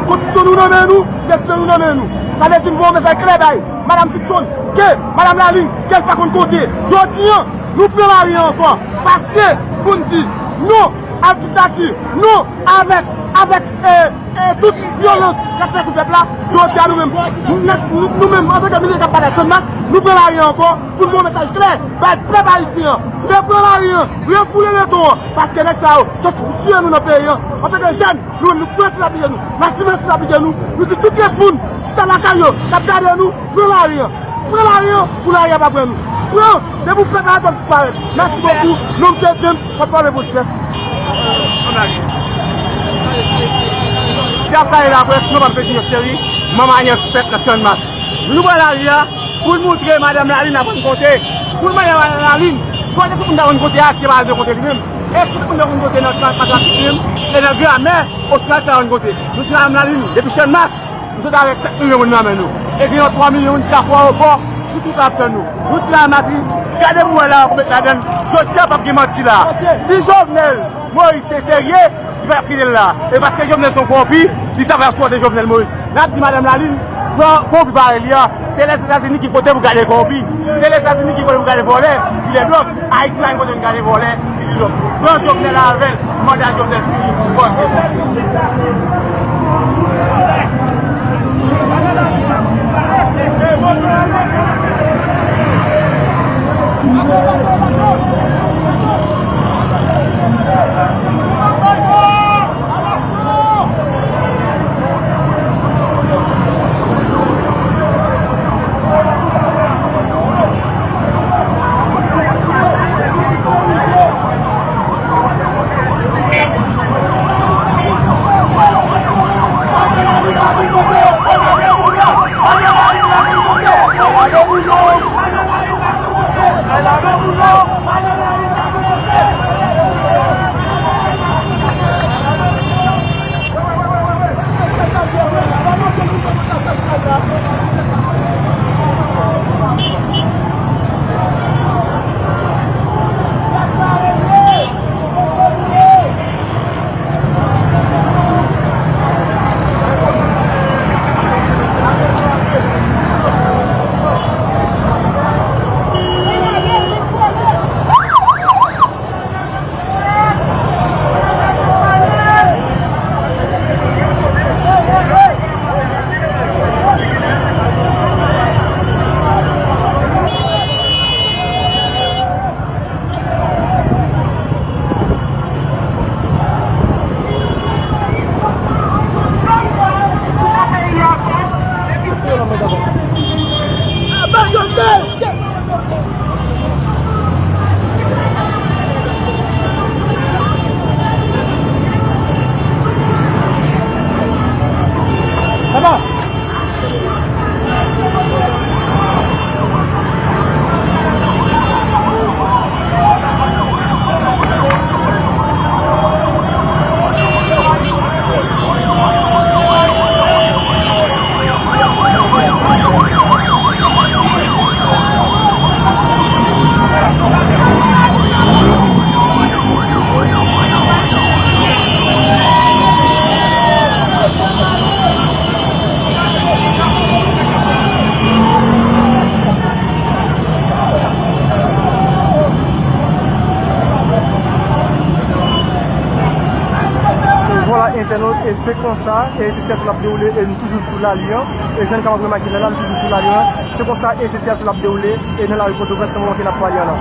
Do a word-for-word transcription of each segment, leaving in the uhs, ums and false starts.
Konstitisyon nou nan men nou, destinen nou nan men nou. Sa vle di n voye yon mesaj klè bay Madanm Simpson ke Madanm Lalin, ke l pa konn konte. Jodi a, nou pran lari a ankò. Paske, pou n di non a diktati, non avèk, avèk, e, e, tout vyolans k ap fèt sou pèp la, jodi a nou menm, nou, nou, nou menm, antanke militè k ap batay Channmas, nou pran lari a ankò pou n voye yon mesaj klè bay pèp ayisyen an. Repran lari a, refoule beton an, paske nèg sa yo, se pou tiye nou nan peyi a. Antanke jèn, nou menm, nou pran responsabilite nou. N asime responsabilite nou. Nou di tout rès moun, chita lakay yo, k ap gade nou, pran lari a. Pran lari a, pou lari a pa pran nou. Pran, depi w pèp la, w ap disparèt. Mèsi bokou. Non m se James, pòtpawòl Repolis Press. N ap salye laprès, non pa m se Junior Chery, manm Alyans Pèp nan Channmas. Nou pran lari a pou n montre Madanm Lalin aprann konte. Pou n montre Madanm Lalin, kote tout moun t aprann konte a, se pa al konte li menm. E tout moun t aprann konte nan Madanm Lalin menm, e nan Gramè, Ostralè t aprann konte. Nou di Madanm Lalin, depi Channmas, nou sot avèk sèt milyon moun nan men nou. E gen yon twa milyon moun ki ka fè ayewopò, sitou k ap tann nou. Nou di Lalin, gade pou wè la, pou met ladann. Jodi a p ap gen manti la. Si Jovenel Moïse te serye, li pa t ap kite l la. E paske Jovenel se yon kowonpi, li sa va sipòte Jovenel Moïse. N ap di Madanm Lalin, pran kowonpi parèy li a. Se Lèzetazini ki pote pou gade kowonpi. Se Lèzetazini ki pote pou gade vòlè, dilè dwòg. Ayiti la, li pote pou gade vòlè, dilè dwòg. Pran Jovenel avè l, manda Jovenel fini. Fòk. Vwala, entènot, e se konsa, e sitiyasyon ap dewoule, e nou toujou sou lari a, e jan n kapab remake la, la, nou toujou sou lari a, se konsa, e sitiyasyon ap dewoule, e nan lari Pòtoprens, nan moman ke n ap pale a la.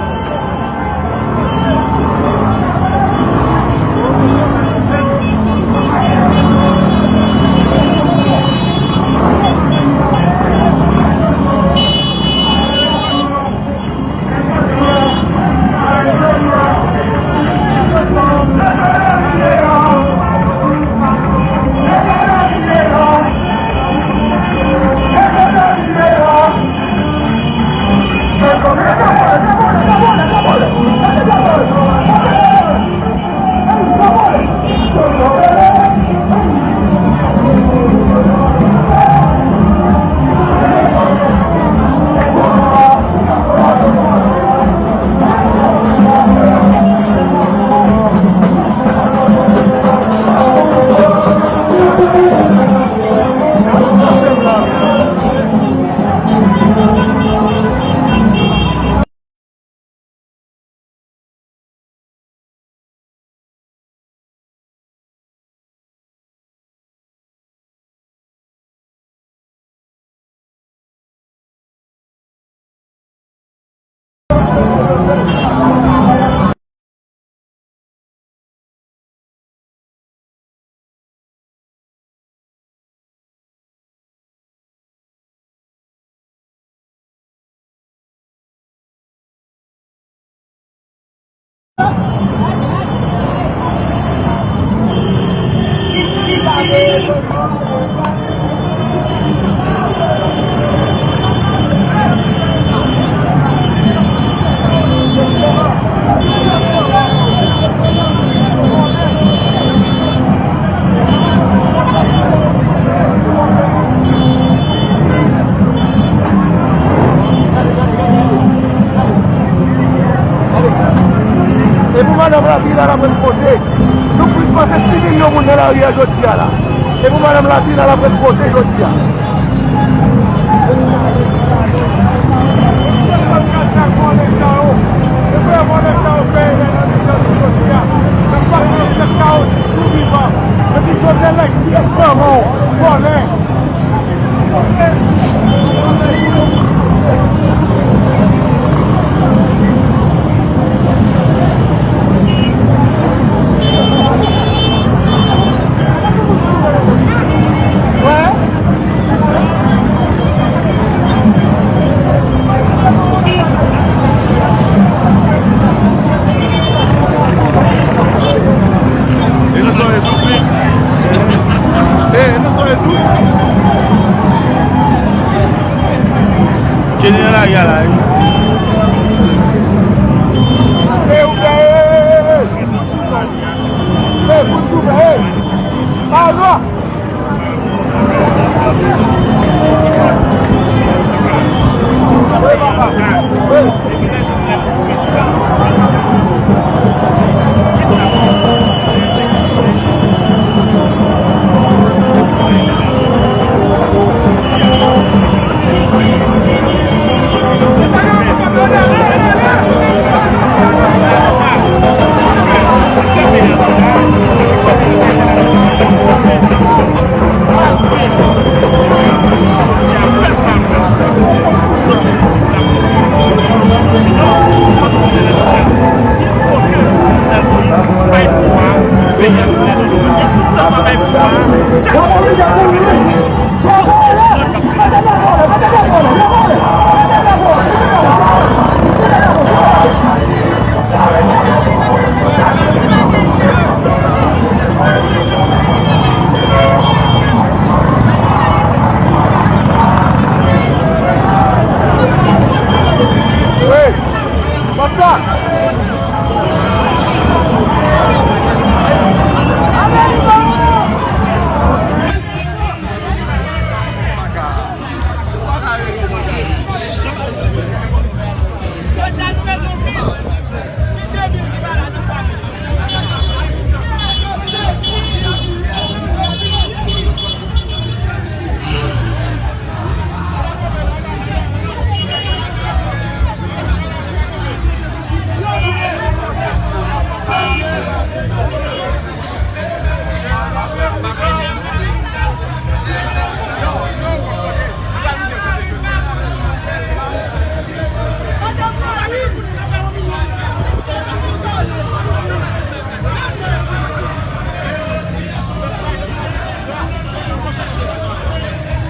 Madanm Latrina la pran kote. Nou plis pase sis milyon moun nan lari a jodi a la. E pou Madanm Latrina la pran kote jodi a. E nan soirée doub wi. E nan soirée doub. Kenny nan lari a la wi.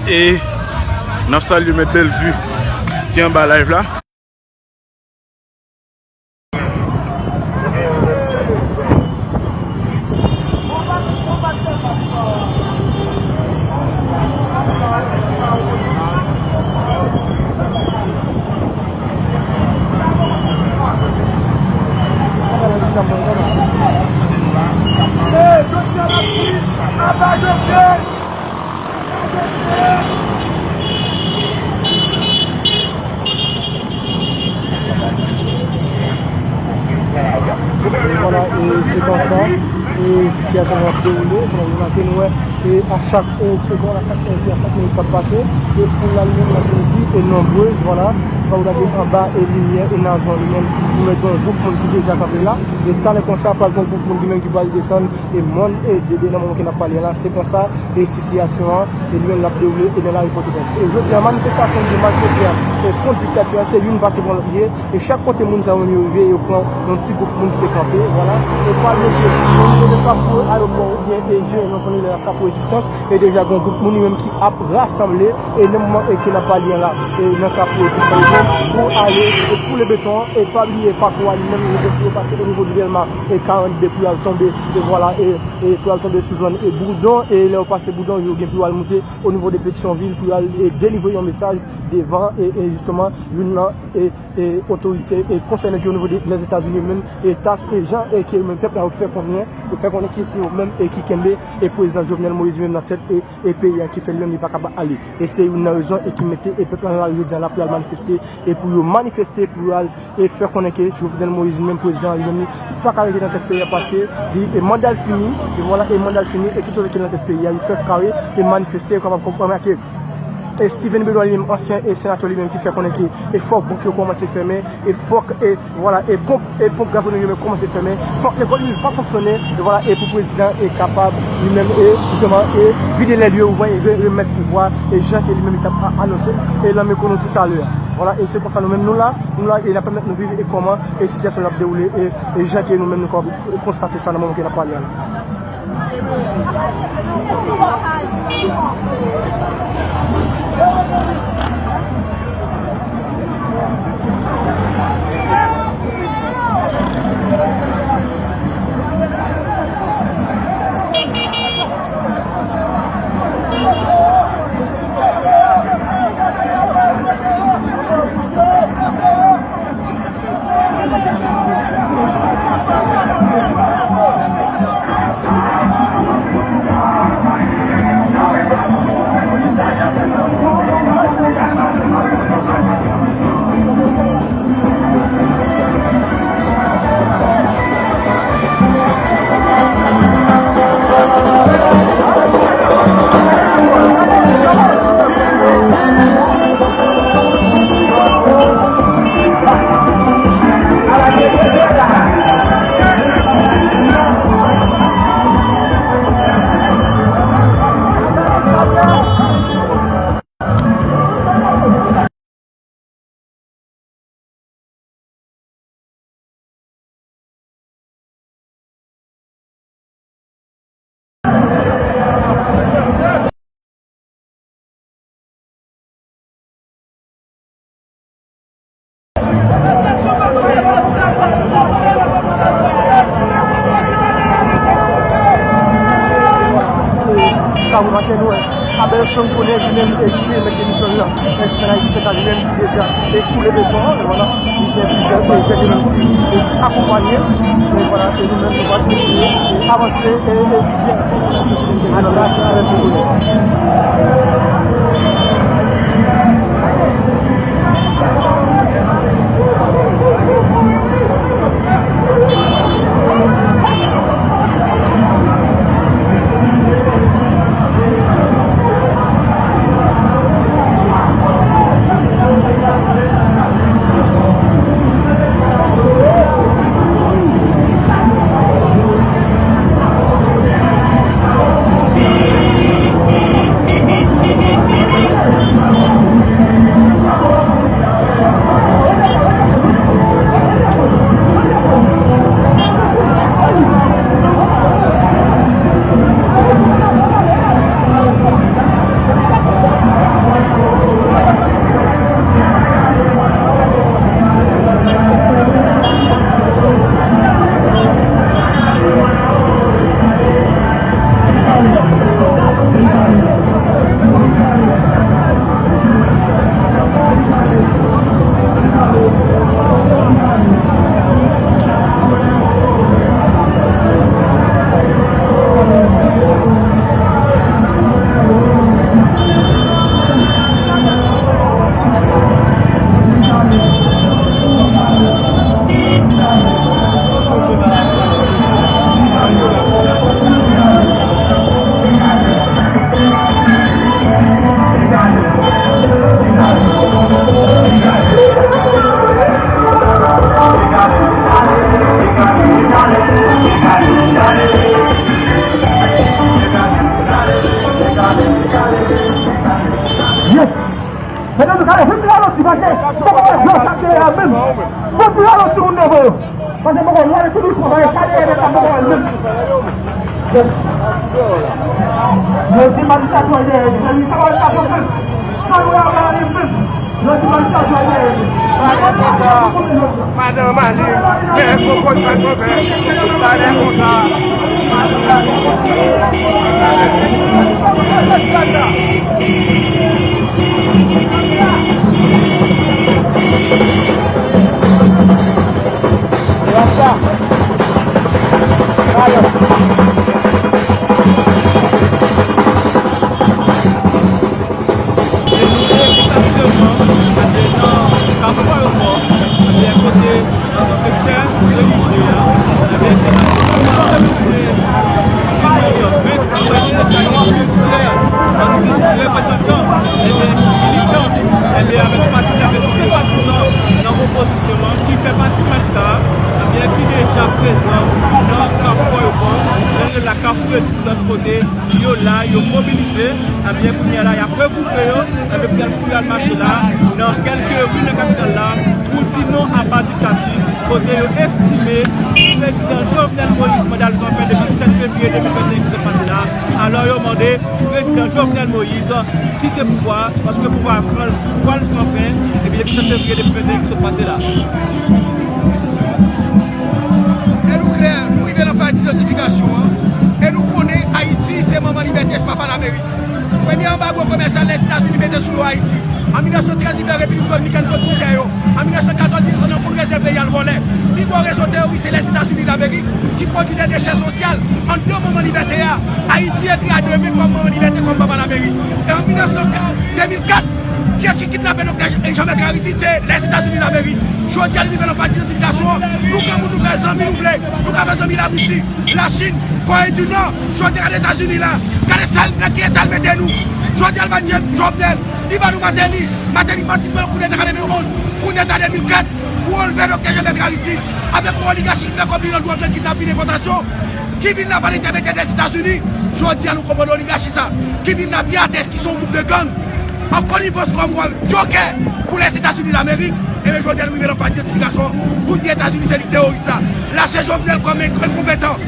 E n ap salye Mèt Bèlvi ki anba live la. E vwala, e se konsa, e sitiyasyon an ap dewoule. Kòm nou remake, nou wè, e a chak, e, segonn, a chak envi, a chak minit k ap pase, e foul la li menm l ap vin pi, e nonbrez, vwala. Sa w gade anba, e limyè, e nan zòn li menm, nou wè gen yon gwoup moun ki deja kanpe la. E talè konsa, pral gen yon gwoup moun ki menm ki pral desann, e mòn, e de, de nan moman ke n ap pale la, se konsa, e sitiyasyon an, e li menm l ap dewoule, e nan lari Pòtoprens. E jodi a, manifestasyon de mèkredi a, e kont diktati a, se youn pase bon lòt ye, e chak kote moun sa yo menm yo rive, yo pran yon ti gwoup moun ki te kanpe, vwala. E pral monte, yo rive nan Kafou Ayewopò oubyen, e je, nou konnen lè Kafou Rezistans, e deja gen yon gwoup moun li menm ki ap rasanble, e nan moman, e ke n ap pale an la, e nan Kafou Rezistans, pou ale, e pou le beton, e pa bliye, pakou a li menm, yo pase o nivo di Dèlma, e karannde pou y al tonbe, e vwala, e, e pou y al tonbe sou zòn, e Boudon, e lè yo pase Boudon, yo gen pou yo al monte o nivo de Petyonvil pou yo al, e delivre yon mesaj devan e, e jisteman youn nan e, e otorite e konsène ki o nivo de Lèzetazini yo menm e tas e jan e ke yo menm pèp la yo fè konnen, yo fè konnen ke se yo menm e ki kenbe e prezidan Jovenel Moïse menm nan tèt e, e peyi a ki fè li menm li pa kapab ale. E se youn nan rezon e ki mete e pèp la nan lari jodi a la pou y al manifeste e pou yo manifeste pou yo al e fè konnen ke Jovenel Moïse menm prezidan li menm li pa ka rete nan tèt peyi a paske li e manda l fini e vwala e manda l fini e tout otorite nan tèt peyi a yo fè kare e manifeste yo kapab konprann ke e Steven Benoît li menm ansyen e senatè li menm ki fè konnen ke e fòk bank yo kòmanse fèmen e fòk e vwala e ponp e ponp gaz yo menm kòmanse fèmen fòk lekòl yo pa fonksyone e vwala e pou prezidan e kapab li menm e jisteman e vide lè li yo e remèt pouvwa e jan ke li menm li t ap anonse e nan mikwo nou toutalè a. Vwala e se konsa nou menm nou la nou la e n ap pèmèt nou viv e kòman e sitiyasyon yo ap dewoule e, e jan ke nou menm nou ka konstate sa nan moman ke n ap pale a la. Sa vou mache nou wè. Abel Strong konnen li menm e ki mete misyon li an. Eksperyen ayisyen sa li menm ki deja e koule beton an, vwala. Li gen plizyè pwojè li menm ki akonpanye. E vwala, e nou menm nou va kontinye avanse e, e Yes! Medam, gade, vin pi alon ti pase. Poko wè vlòg sa te a menm. Vin pi alon ti moun devan yo. Pase poko wè, lè tout moun pase, sa te a menm. Yo di manifestasyon dèyè li, men li se manifestasyon menm. Sa nou wè a menm. Yo di manifestasyon dèyè li. Madan Mali, men koko sa nou fè. Talè konsa. Madan Mali. Madan Mali. rezistans kote yo la, yo mobilize, ebyen, kounye a la, y ap regwoupe yo, ebyen, pou y al, pou y al mache la, nan kèlke ri nan kapital la, pou di non a pa diktati, kote yo estime prezidan Jovenel Moïse manda l kanpe depi sèt fevriye de mil venn de senk ki sot pase la. Alò, yo mande prezidan Jovenel Moïse kite pouvwa a, paske pouvwa a pral, pral pran fen, epi depi sèt fevriye de mil venn de senk ki sot pase la. E nou klè, nou rive nan faz dizantifikasyon an, e nou konnen Ayiti se manman libète, se papa Lamerik. Premye anbago komèsyal Lèzetazini mete sou do Ayiti. An mil nèf san trèz, li fè Repiblik Dominikèn pran tout tè yo. An mil nèf san katòz, li desann nan fon rezèv peyi a, l vòlè. Pi gwo rezo teworis se Lèzetazini Damerik ki pwodui dè dechè sosyal anndan manman libète a. Ayiti ekri a de men kòm manman libète, kòm papa Lamerik. E an mil nèf san kat, de mil kat, kiyès ki kidnape Doktè Jean-Bertrand Aristide? Se Lèzetazini Damerik. Jodi a, li rive nan faz dizantifikasyon an. Nou granmoun, nou fè zanmi nou vle. Nou ka fè zanmi Larisi, Lachin, Kore di Nò. Jodi a, gade Etazini la. Gade sa l, nan ki eta l mete nou. Jodi a, l ban Jovenel. Li ban nou Martelly. Martelly patisipe nan koudeta katrevenn onz, koudeta de mil kat, pou anlve Doktè Jean-Bertrand Aristide. Avèk yon oligachi ki fè kòb li nan dwòg, nan kidnapin, depòtasyon, ki vin la pa entèmedyè Lèzetazini. Jodi a, nou konprann oligachi sa, ki vin la pi atès, ki se yon gwoup de gang, an konivans kòm djokè pou Lèzetazini Damerik. Ebyen, jodi a, nou rive nan faz dizantifikasyon pou n di Etazini se li k teworis sa. Lache Jovenel kòm en-, enkonpetan.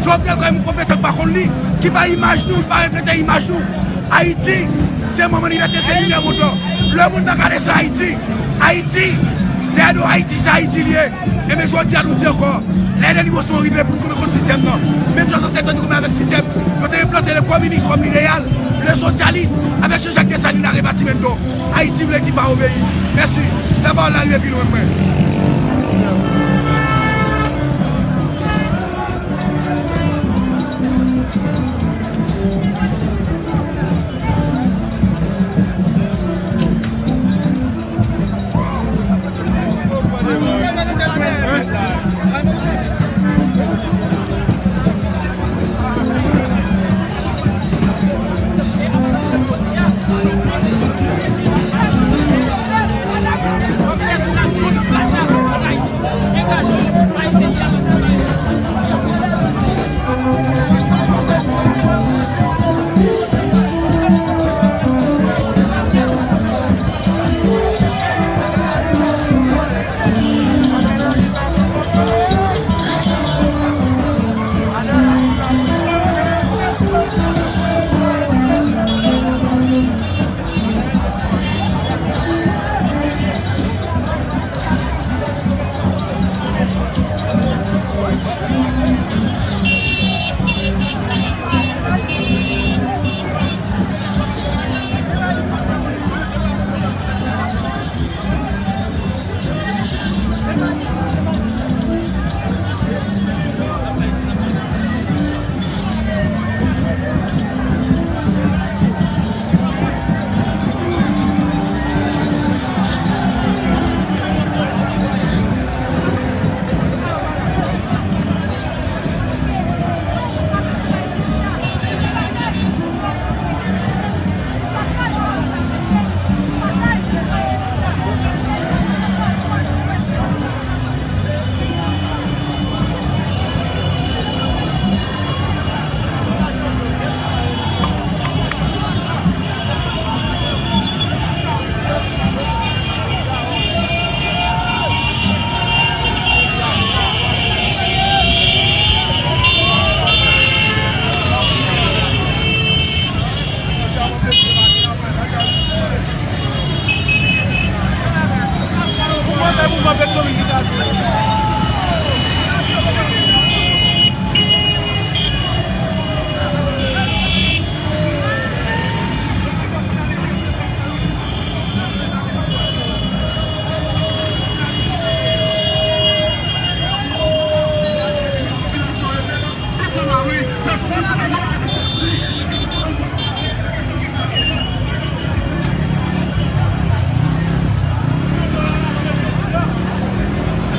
Jovenel kòm enkonpetan k pa konn li, ki pa imaj nou, li pa reflete imaj nou. Ayiti, se manman libète, se lidè mond lan. Lemonn pa ka desann Ayiti. Ayiti, dèyè do Ayiti, se Ayiti li ye. Ebyen, jodi a, nou di ankò, lè de libète rive pou nou kanpe kont sistèm nan. Menm jan zansèt yo te kanpe avèk sistèm, yo te enplante le kominis kòm lideyal, le sosyalis, avèk Jean-Jacques Dessalines, Larrey, Batimendo. Ayiti vle di pa obeyi. Mèsi. Fè pawòl la rive pi lwen mwen.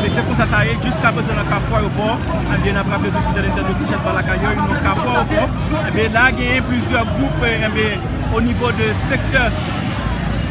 Ebyen, se konsa sa ye, jiskaprezan nan Kafou Ayewopò. Ebyen, n ap raple tout fidèl entènot Tichès Ba Lakay yo, nou nan Kafou Ayewopò. Ebyen, la genyen plizyè gwoup, eh, ebyen, o nivo de sektè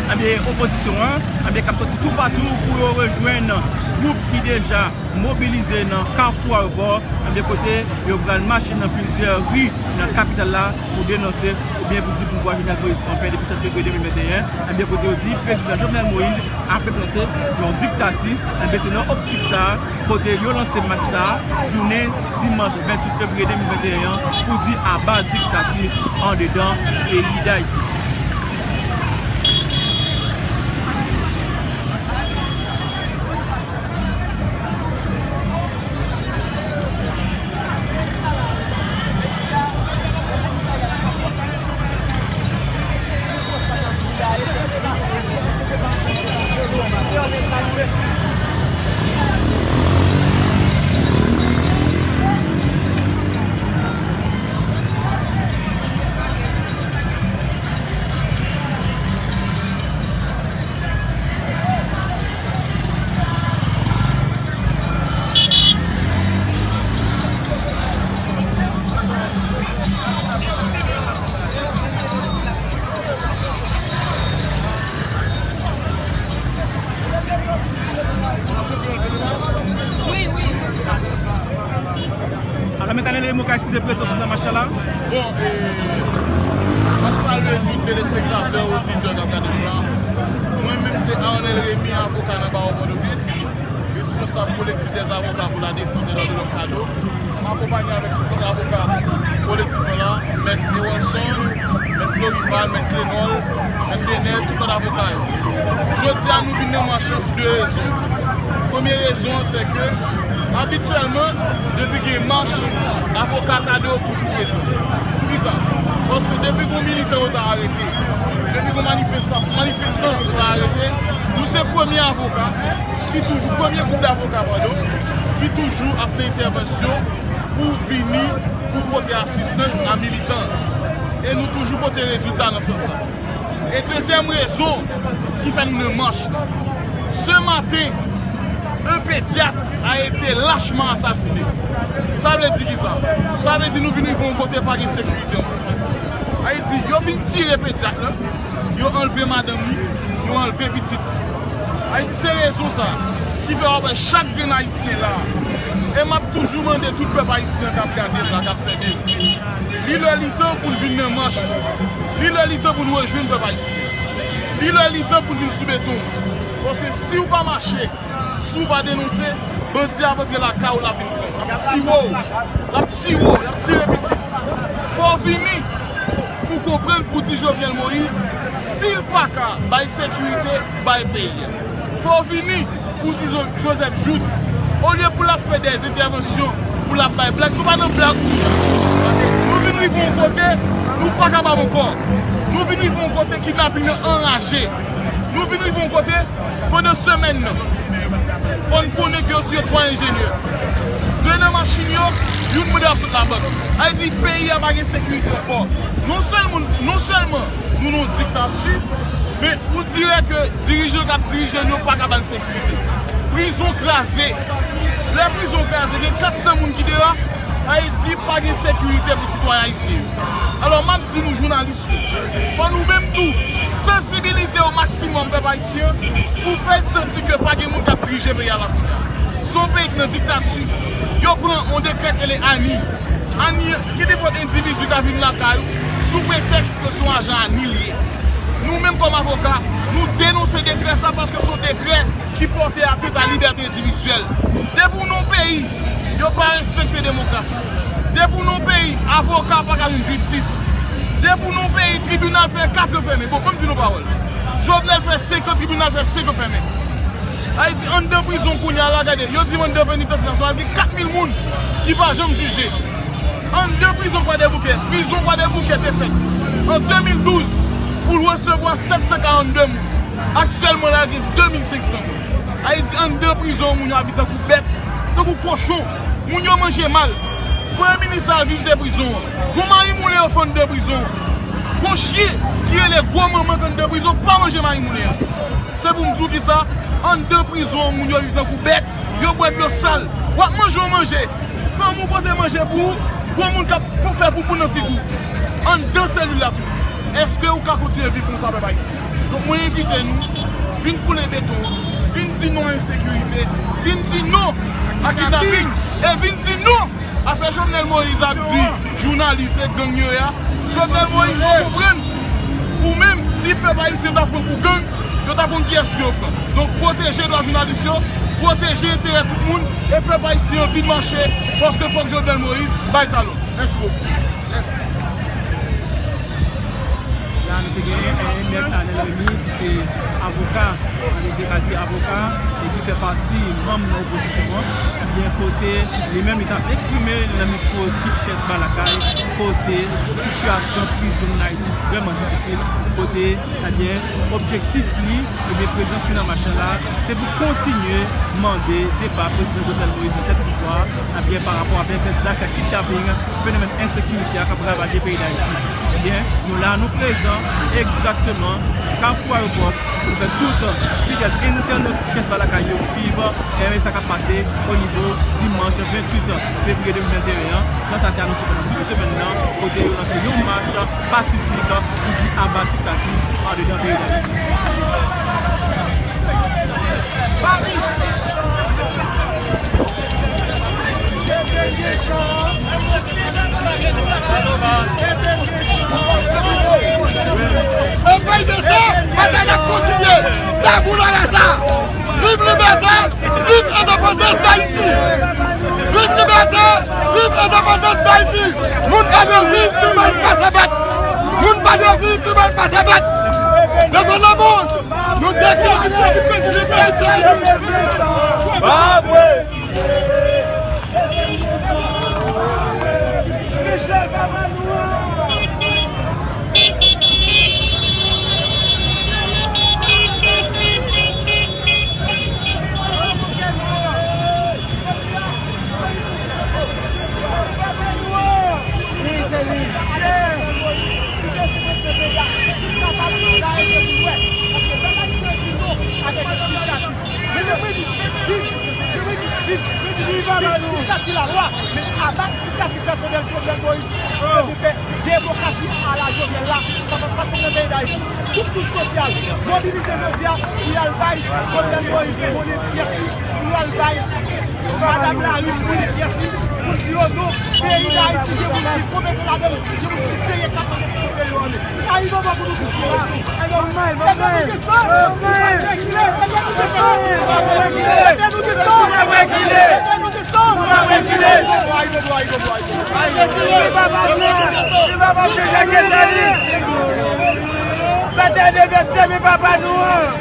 Ebyen, opozisyon an, ebyen, k ap sòti toupatou pou yo rejwenn gwoup ki deja mobilize nan Kafou Ayewopò, ebyen, kote yo pral mache nan plizyè ri nan kapital la pou denonse oubyen pou di pouvwa Jovenel Moïse pran fen depi sèt fevriye de mil venteyen, ebyen, kote yo di prezidan Jovenel Moïse ap enplante yon diktati, ebyen, se nan optik sa a, kote yo lanse mach sa a, jounen dimanch venntuit fevriye de mil venteyen an, pou di aba diktati andedan peyi Dayiti. Wi, wi. Alò, Mèt Arnel Raymond ka eskize prezans li nan mach la? Bon, e, m ap salye tout telespektatè, oditè k ap gade nou la. Mwen menm se Arnel Remy, avoka nan bawo Pòtoprens, responsab kolektif dèz avoka pou la defans de lòd e lòt kado. M akonpanye avèk tout lòt avoka kolektif lan la, Mèt Ewelson, Mèt Florival, Mèt Zenol, Mèt Denel, tout lòt avoka yo. Jodi a, nou vin nan mach lan pou de rezon. Premye rezon an, se ke, abityèlman, depi gen mach, avoka kado yo toujou prezan. Poukisa? Paske depi gon militan yo ta arete, depi gon manifestan, manifestan yo ta arete, nou se premye avoka ki toujou, premye gwoup davoka, padon, ki toujou ap fè entèvansyon pou vini, pou pote asistans a militan. E nou toujou pote rezilta nan sans sa. E dezyèm rezon ki fè nou nan mach la. Ce matin, un pédiatre a été lâchement assassiné. Sa vle di kisa? Sa vle di nou vin rive yon kote pa gen sekirite ankò. Sa vle di, yo vin tire pedyat lan, yo anlve madanm li, yo anlve pitit li. Sa vle di, se rezon sa ki fè w ap wè chak grenn ayisyen la. E m ap toujou mande tout pèp ayisyen k ap gade m la, k ap tande m. Li lè li tan pou n vin nan mach nou. Li lè li tan pou n rejwenn pèp ayisyen. Li lè li tan pou n vin sou beton. Paske si w pa mache, si w pa denonse, bandi ap antre lakay ou, l ap vin pran w. L ap tiye w. L ap tiye w. L ap tire pitit. Fò w vini pou konprann, pou di Jovenel Moïse, si l pa ka bay sekirite, bay peyi a. Fò w vini pou di Joseph Jouthe, olye pou l ap fè dè entèvansyon, pou l ap bay blag, nou pa nan blag. Nou vin rive yon kote, nou pa kapab ankò. Nou vin rive yon kote, kidnaping nan anraje. Nou vin rive yon kote, pandan semèn nan, fò n konnen ke yo tiye twa enjenyè. De nan machin yo, youn mande ap sot labank. Sa vle di, peyi a pa gen sekirite ankò. Non sèlman, non sèlman nou nan yon diktati, men ou dirè ke dirijan k ap dirije n yo pa ka ba n sekirite. Prizon kraze. Lè prizon kraze, gen kat san moun ki deyò, sa vle di pa gen sekirite pou sitwayen ayisyen yo. Alò, m ap di nou, jounalis, fò nou menm tou sansibilize o maksimòm pèp ayisyen pou fè l santi ke pa gen moun k ap dirije peyi a la kounye a. Se yon peyi ki nan diktati. Yo pran yon dekrè ki rele ANI. ANI, ki nenpòt endividi ka vin lakay ou sou pretèks ke se yon ajan ANI li ye. Nou menm kòm avoka, nou denonse dekrè sa paske se yon dekrè ki pòte atent a libète endividyèl. Depi w nan yon peyi, yo pa respekte demokrasi. Depi w nan yon peyi, avoka pa ka jwenn jistis. Depi w nan yon peyi, tribinal fè kat yo fèmen. Bon, ban m di nou pawòl. Jovenel fè senk an, tribinal fè senk an fèmen. Ayiti, anndan prizon kounye a la, gade, yo di m anndan penitansye nasyonal, gen kat mil moun ki pa janm jije. Anndan prizon Kwadèboukè, prizon Kwadèboukè te fèt an de mil douz pou l resevwa sèt san karannde moun. Aktyèlman la, gen de mil senk san moun. Ayiti, anndan prizon, moun yo ap viv tankou bèt, tankou kochon. Moun yo manje mal. Premye minis la al vizite prizon an. Gon mayi moulen yo fè anndan prizon an. Gon chyen ki rele gwo manman k anndan prizon pa manje mayi moulen an. Se pou m di w kisa, anndan prizon an, moun yo viv tankou bèt, yo bwè dlo sal. W ap manje yon manje, fanmi w pote manje pou ou, gon moun k ap pou fè poupou nan figi w. Anndan selil la toujou. Èske ou ka kontinye viv konsa, pèp ayisyen? Donk, mwen envite nou, vin foule beton an, vin di non a ensekirite, vin di non a kidnaping, e vin di non afè Jovenel Moïse ap di jounalis se gang yo ye a. Jovenel Moïse, fò w konprann, ou menm, si pèp ayisyen ta pran pou gang, yo ta konn kiyès pou yo pran. Donk, pwoteje dwa jounalis yo, pwoteje enterè tout moun, e pèp ayisyen an vin mache, paske fòk Jovenel Moïse bay talon. Mèsi bokou. Yes. La, nou te gen, eh, Mèt Arnel Remy, ki se avoka, nou te ka di avoka, e ki fè pati manm nan opozisyon an. Ebyen, kote li menm, li t ap eksprime nan mikwo Ti Chèz Ba Lakay, kote sitiyasyon prizon ann Ayiti vrèman difisil, kote, ebyen, objektif li, ebyen, prezans li nan mach lan la, se pou kontinye mande depa prezidan Jovenel Moïse nan tèt pouvwa a, ebyen, pa rapò avèk zak kidnaping, fenomèn ensekirite a k ap ravaje peyi Dayiti. Ebyen, nou la, nou prezan egzakteman nan Kafou Ayewopò pou fè tout fidèl entènot Ti Chèz Ba Lakay yo viv, e, sa k ap pase o nivo dimanch venntuit fevriye de mil venteyen an, jan sa te anonse pandan tout semèn nan, kote yo lanse yon mach pasifik pou di aba diktati andedan peyi Dayiti. Anpil de sa, batay la kontinye. Tabou la rasa. Viv libète, viv endepandans Dayiti. Viv libète, viv endepandans Dayiti. Moun pa dwe viv pi mal pase bèt. Moun pa dwe viv pi mal pase bèt. Devan lemonn, nou deklare libète. Bravo! Diktati lalwa, men aba diktati pèsonèl Jovenel Moïse, pou fè demokrasi ala Jovenel la, sa p ap pase nan peyi Dayiti. Tout kouch sosyal mobilize jodi a pou y al bay Jovenel Moïse monnen pyès li, pou y al bay Madanm Lari monnen pyès li, pou di yo non, peyi Dayiti gen moun ki konpete ladan l, gen moun ki serye k ap mande si peyi yo annik. Sa rive yon bò pou nou tout sou la. Nòmal, nòmal, nòmal. Batay de bèt, sèvi papa nou an.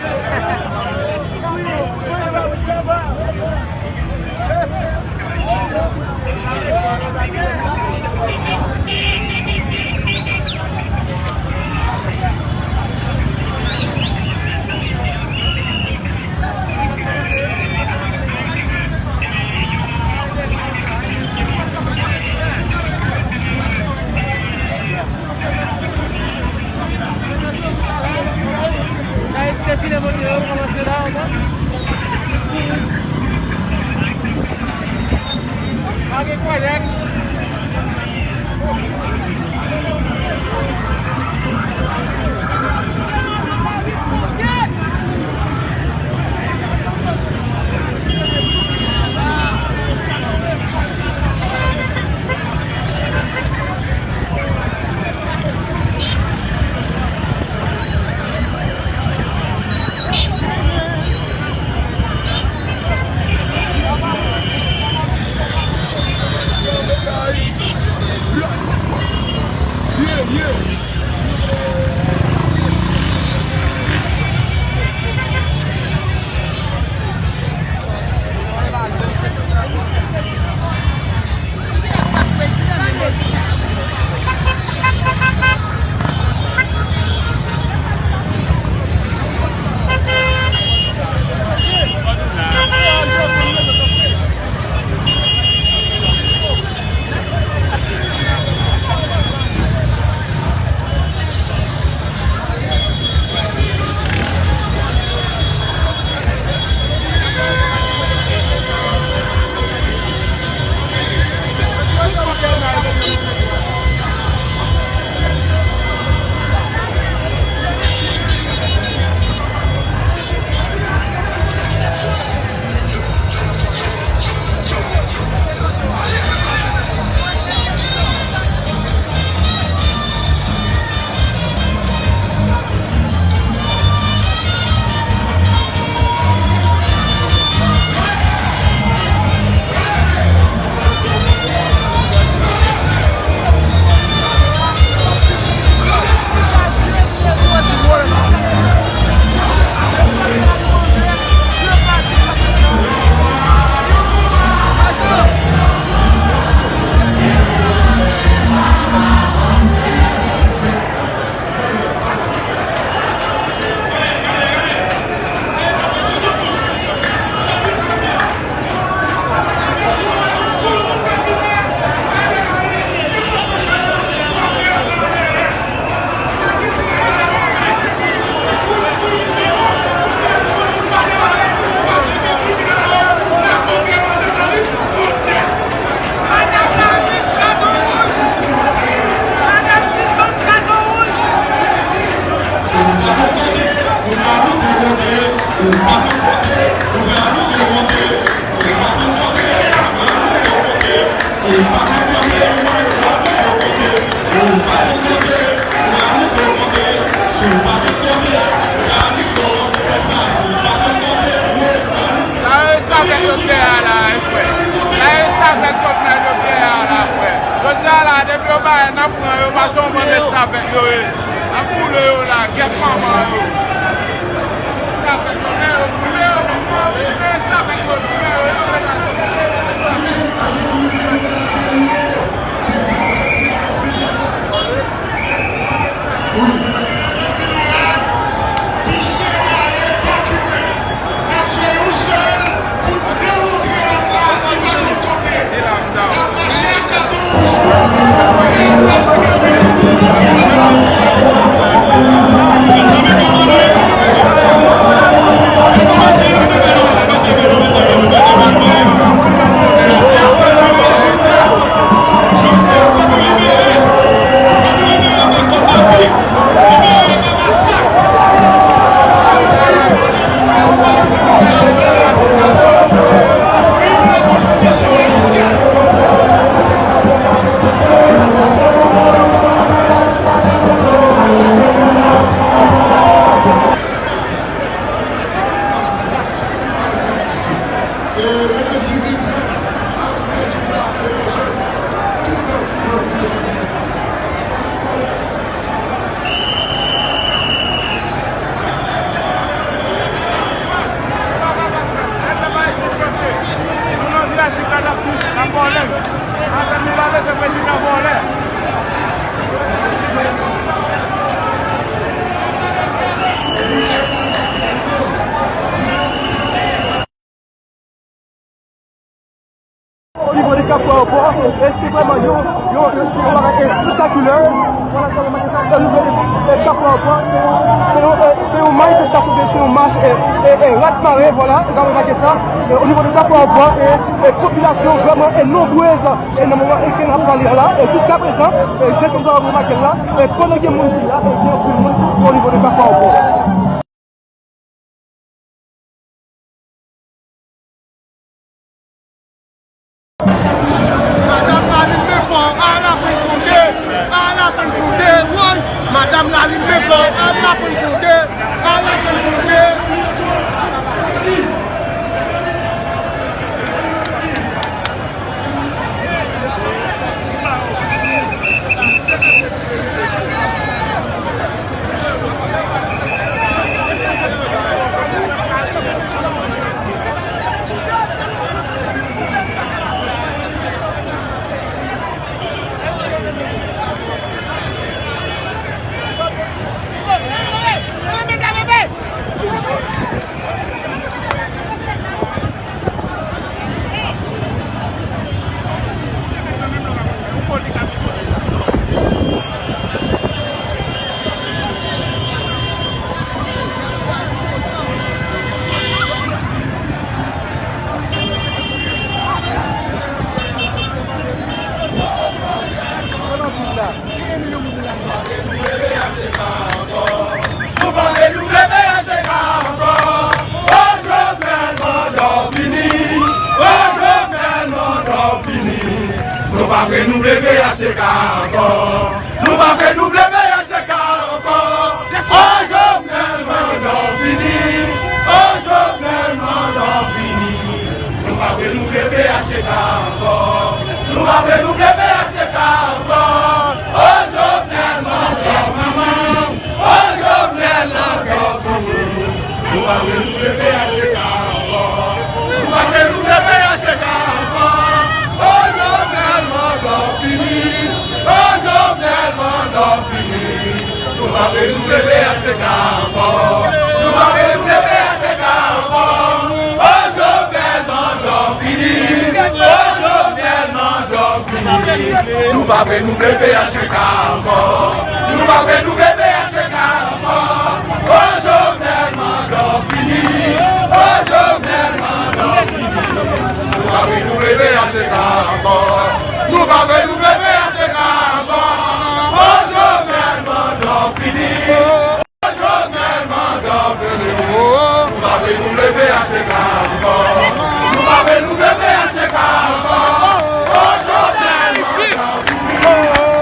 Avèk Jovenel yo te ye a la, frè. Jodi a la, depi yo bay, n ap pran yo, pase yon bann restavèk yo ye. N ap boule yo la, gèt manman yo. Restavèk yo, men yo boule yo, men yo boule restavèk yo, men yo, yo menaje. Nou nan vyatik la, n ap di, n ap vòlè. Avèk nou pa bezwen prezidan vòlè. Au niveau de Kafou Aéroport, e se vrèman yon, yon, yon, yon bagay espektakilè. Vwala, sa, e, Kafou Aéroport, se yon, se yon, e, se yon manifestasyon, se yon mach, e, e, e, rat mare, vwala, e, gade sa. E, au niveau de Kafou Aéroport, e, e, popilasyon vrèman, e, nonbrez, e, nan moman, e, ke n ap pale a la, e, jiska prezan, e, jan ke nou remake la, e, pandan gen moun ki la, e, gen anpil moun au niveau de Kafou Aéroport. Madanm Lalim Befò, a la fin kote, a la fin kote, woy! Madanm Lalim Befò, a la fin kote, a la fin kote. Nou pa vle nou vle V H T K ankò. O Jovenel, manda w fini. O Jovenel, manda w fini. Nou pa vle nou vle V H T K ankò. Nou pa vle nou vle V H T K ankò. O Jovenel, manda w fini. O Jovenel, manda w fini. Nou pa vle nou vle V H T K ankò. Nou pa vle nou vle V H T K ankò. O Jovenel, manda w fini. O Jovenel, manda w fini. Nou pa vle nou vle V H T K ankò. Nou pa vle nou vle V H T K ankò. O Jovenel, manda w fini. O Jovenel, manda w fini. Nou pa vle nou vle V H T K ankò. Nou pa vle nou vle V H T K ankò. O Jovenel, manda w fini. O Jovenel, manda w fini. Nou pa vle nou vle V H T K ankò. Nou pa vle nou vle V H T K ankò. O Jovenel, manda w fini. O Jovenel, manda w fini. Nou pa vle nou vle V H T K ankò. Nou pa vle nou vle V H T K ankò. O Jovenel, manda w fini. O Jovenel, manda w fini. Nou pa vle nou vle V H T K ankò. Nou pa vle nou vle V H T K ankò. O Jovenel, manda w fini.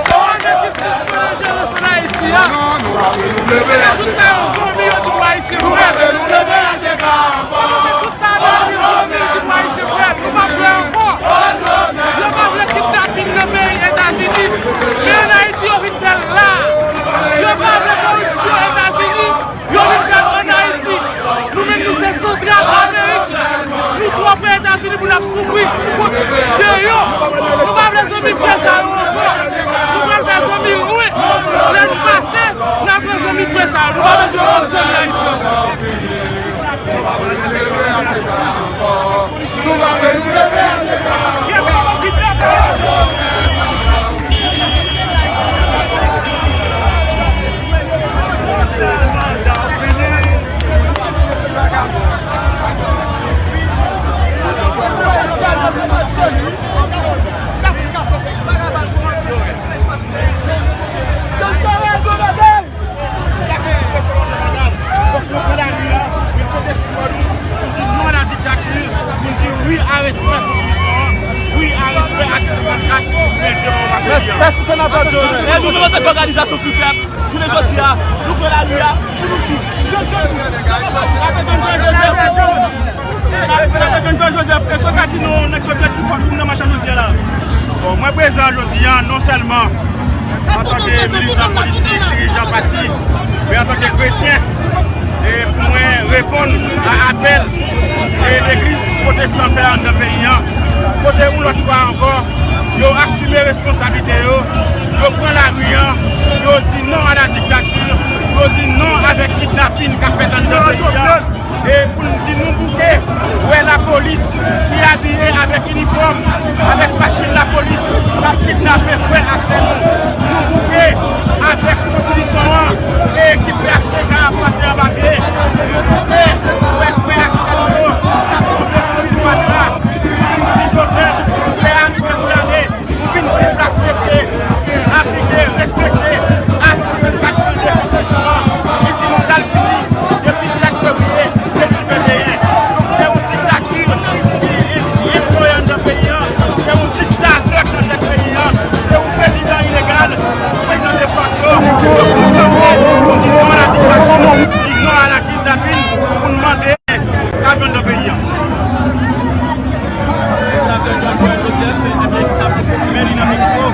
Sa w ap di ki sispann jere sou Ayiti a. Nou pa vle nou vle V H T K ankò. Nou pa vle nou vle V H T K ankò. Tout sa yo, nou pa vle ankò. Nou, antanke òganizasyon Free Pep, jounen jodi a, nou pran lari a pou nou di, Senatè John Joel Joseph, Senatè John Joel Joseph, èske w ka di nou nèg ki objektif pou nou nan mach la jodi a la? Bon, mwen prezan jodi a non sèlman antanke militan politik, dirijan pati, men antanke kretyen, e pou mwen reponn a apèl e legliz pwotestan fè anndan peyi a, kote yon lòt fwa ankò, yo asime responsablite yo, yo pran lari a, yo di non a la diktati, yo di non avèk kidnapin k ap fèt anndan peyi a. E pou n di nou bouke wè lapolis ki abiye avèk inifòm, avèk machin lapolis k ap kidnape frè ak sè nou. Nou bouke avèk konstitisyon an e ki P H T K ap pase anba pye. Nou bouke wè frè ak sè nou yo k ap tonbe sou fil fatra. Pou n di Jovenel, lè a rive pou l ale. Nou vin di l aksepte, aplike, respekte atik vennkat de konstitisyon an ki di manda l fini depi sèt fevriye de mil venteyen. Donk, se yon diktati ki, ki enstore anndan peyi a, se yon diktatè k nan tèt peyi a, se yon prezidan ilegal, yon prezidan defakto. Donk, nou kanpe, nou di non a la diktati, nou di non a la kidnapin pou n mande Ka jwenn nan peyi a. Senatè John Joel Joseph, ebyen, ki t ap eksprime li nan mikwo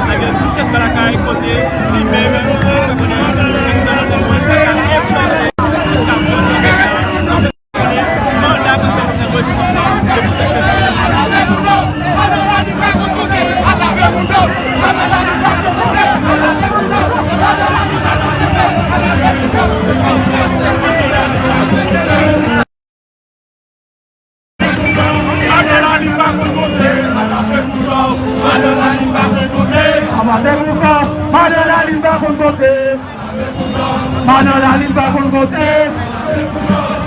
Ariel Duchesne Balakay, kote li menm, li fè konnen prezidan Jovenel Moïse pa ka enfòme diktatè nan peyi a. Manda prezidan Jovenel Moïse pran depi sèt fevriye. Madan Lalim pa konn konte. Madan Lalim pa konn konte. Madan Lalim pa konn konte. Madan Lalim pa konn konte. Madan Lalim pa konn konte.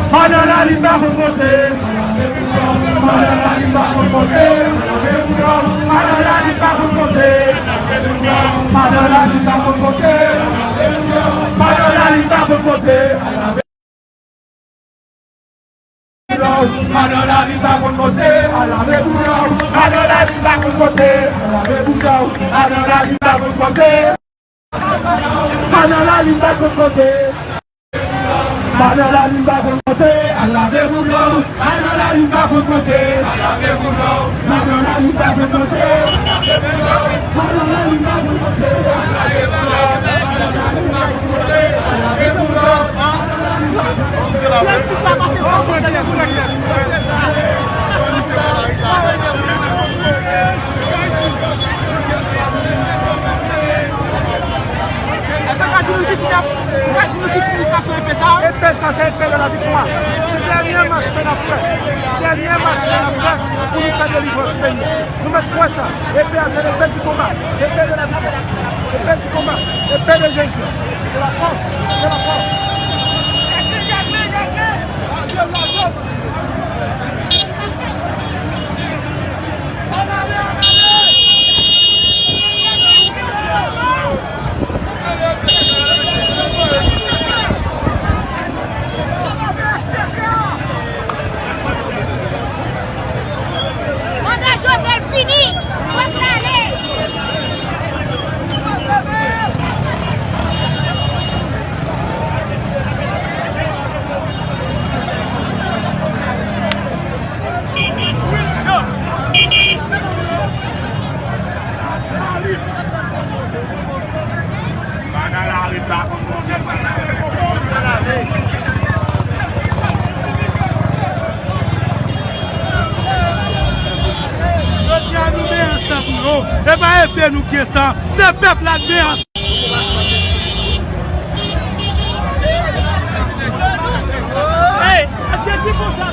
Madan Lalim pa konn konte. Madan Lalim pa konn konte. Madan Lalim pa konn konte. Madan Lalim pa konn konte. Madan Lalim pa konn konte. Madan Lalim pa konn konte. Madan Lalim pa konn konte. Madan Lalim pa konn konte. Madan Lalim pa konn konte. Madan Lalim pa konn konte. Al lave boudon. Madan Lalim pa konn konte. Al lave boudon. Madan Lalim pa konn konte. Madan Lalim pa konn konte. Al lave boudon. Madan Lalim pa konn konte. Al lave boudon. Èske w ka di nou ki siyifikasyon epe sa a? Epe sa, se epe de la viktwa. Se dènye mach ke n ap fè. Dènye mach ke n ap fè pou nou fè delivrans peyi a. Nou mèt kwè sa. Epe a, se l'épée du combat. Épée de la victoire. Épée du combat. Épée de Jésus. C'est la force. C'est la force. Manda Jovenel fini! Fòk l ale! Jodi a nou men ansanm nou yo. E pa epe nou gen sa. Se pèp la n men ansanm. Hey, èske di konsa?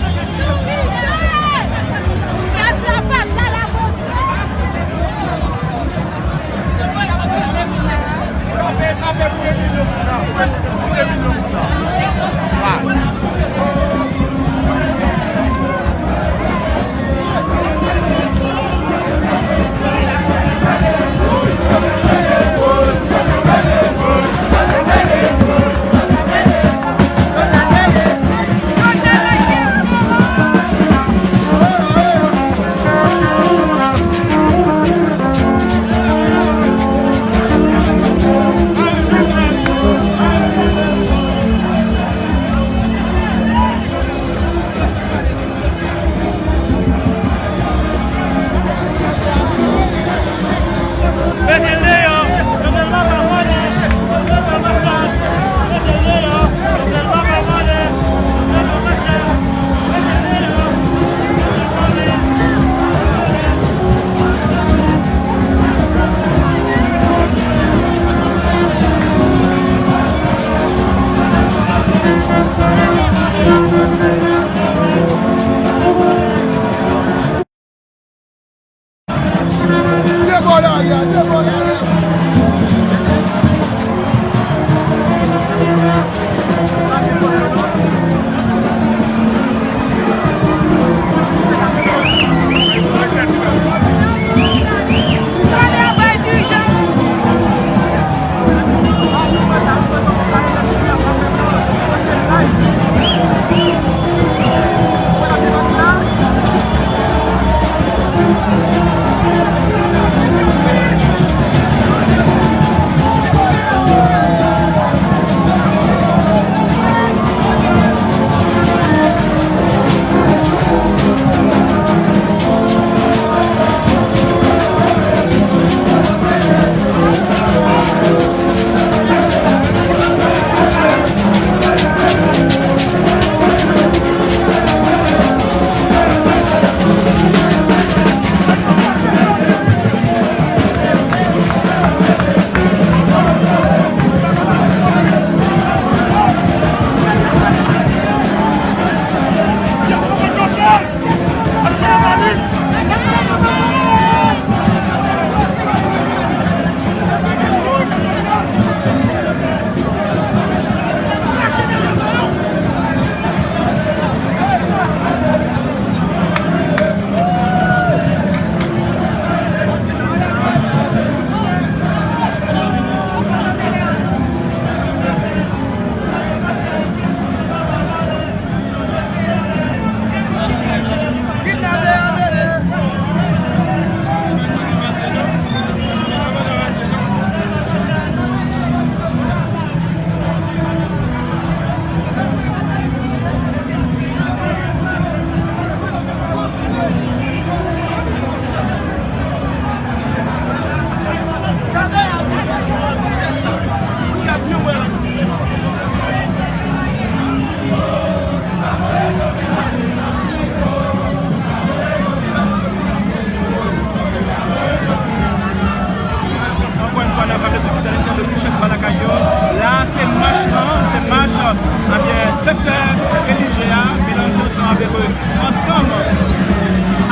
Ansanm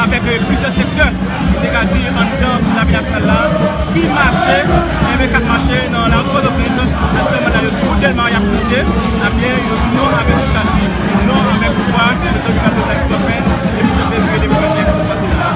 avèk, eh, plizyè sektè, nou te ka di, anndan lavi nasyonal la, ki mache, enben, k ap mache nan lari Pòtoprens, aktyèlman la, yo sou wout Dèlma, y ap monte, ebyen, yo di non avèk diktati, non avèk pouvwa ke Prezidan Jovenel Moïse ap fè depi sèt fevriye de mil vennsenk sou pase la.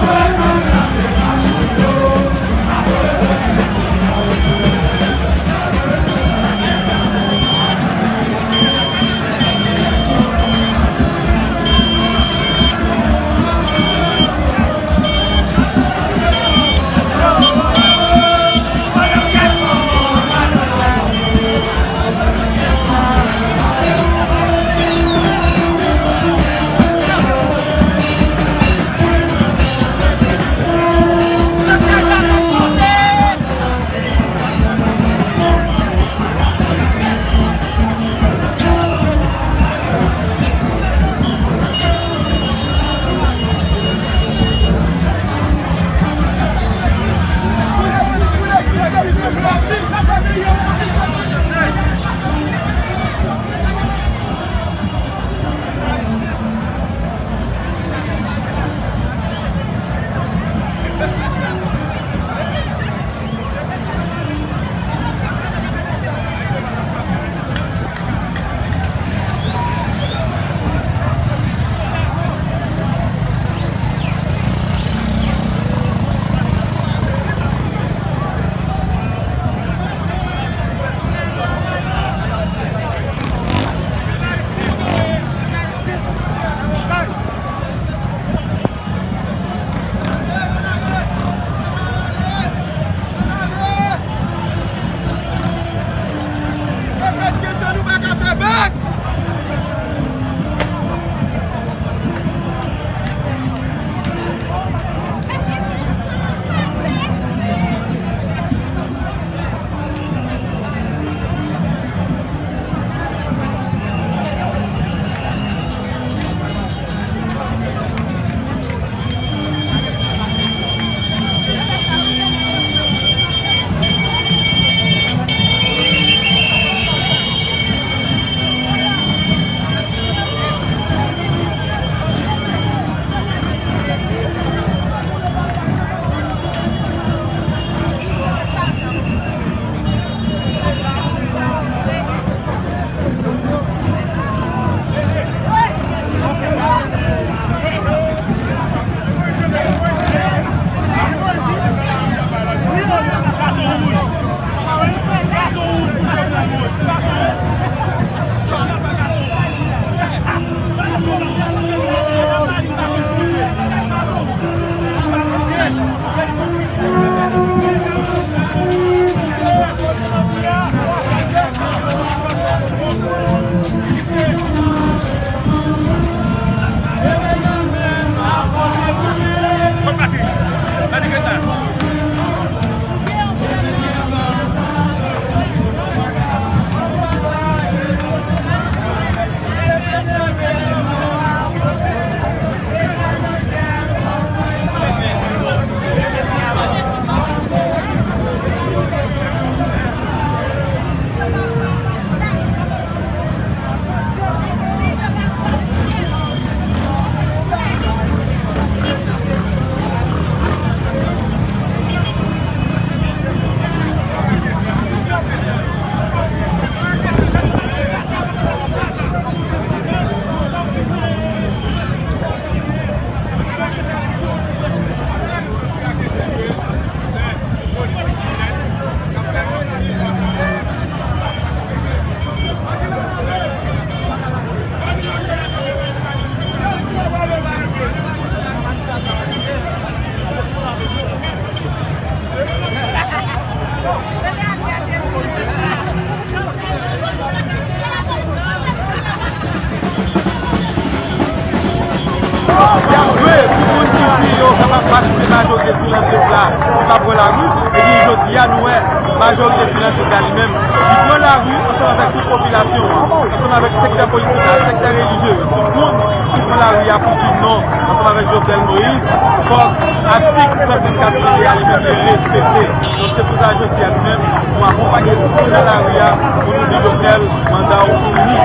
Y ap jwe pou moun ki di yo kapab patisipe majorite silansyez la, ki pa pran lari. Epi jodi a, nou wè majorite silansyez la li menm, li pran lari ansanm avèk tout popilasyon an, ansanm avèk sektè politik la, sektè relijye yo, tout moun ki pran lari a pou di non ansanm avèk Jovenel Moïse. Fòk atik san vennkat peye a li menm li respekte. Donk, se pou sa jodi a nou menm, nou akonpanye tout moun nan lari a pou nou di Jovenel, manda w fini.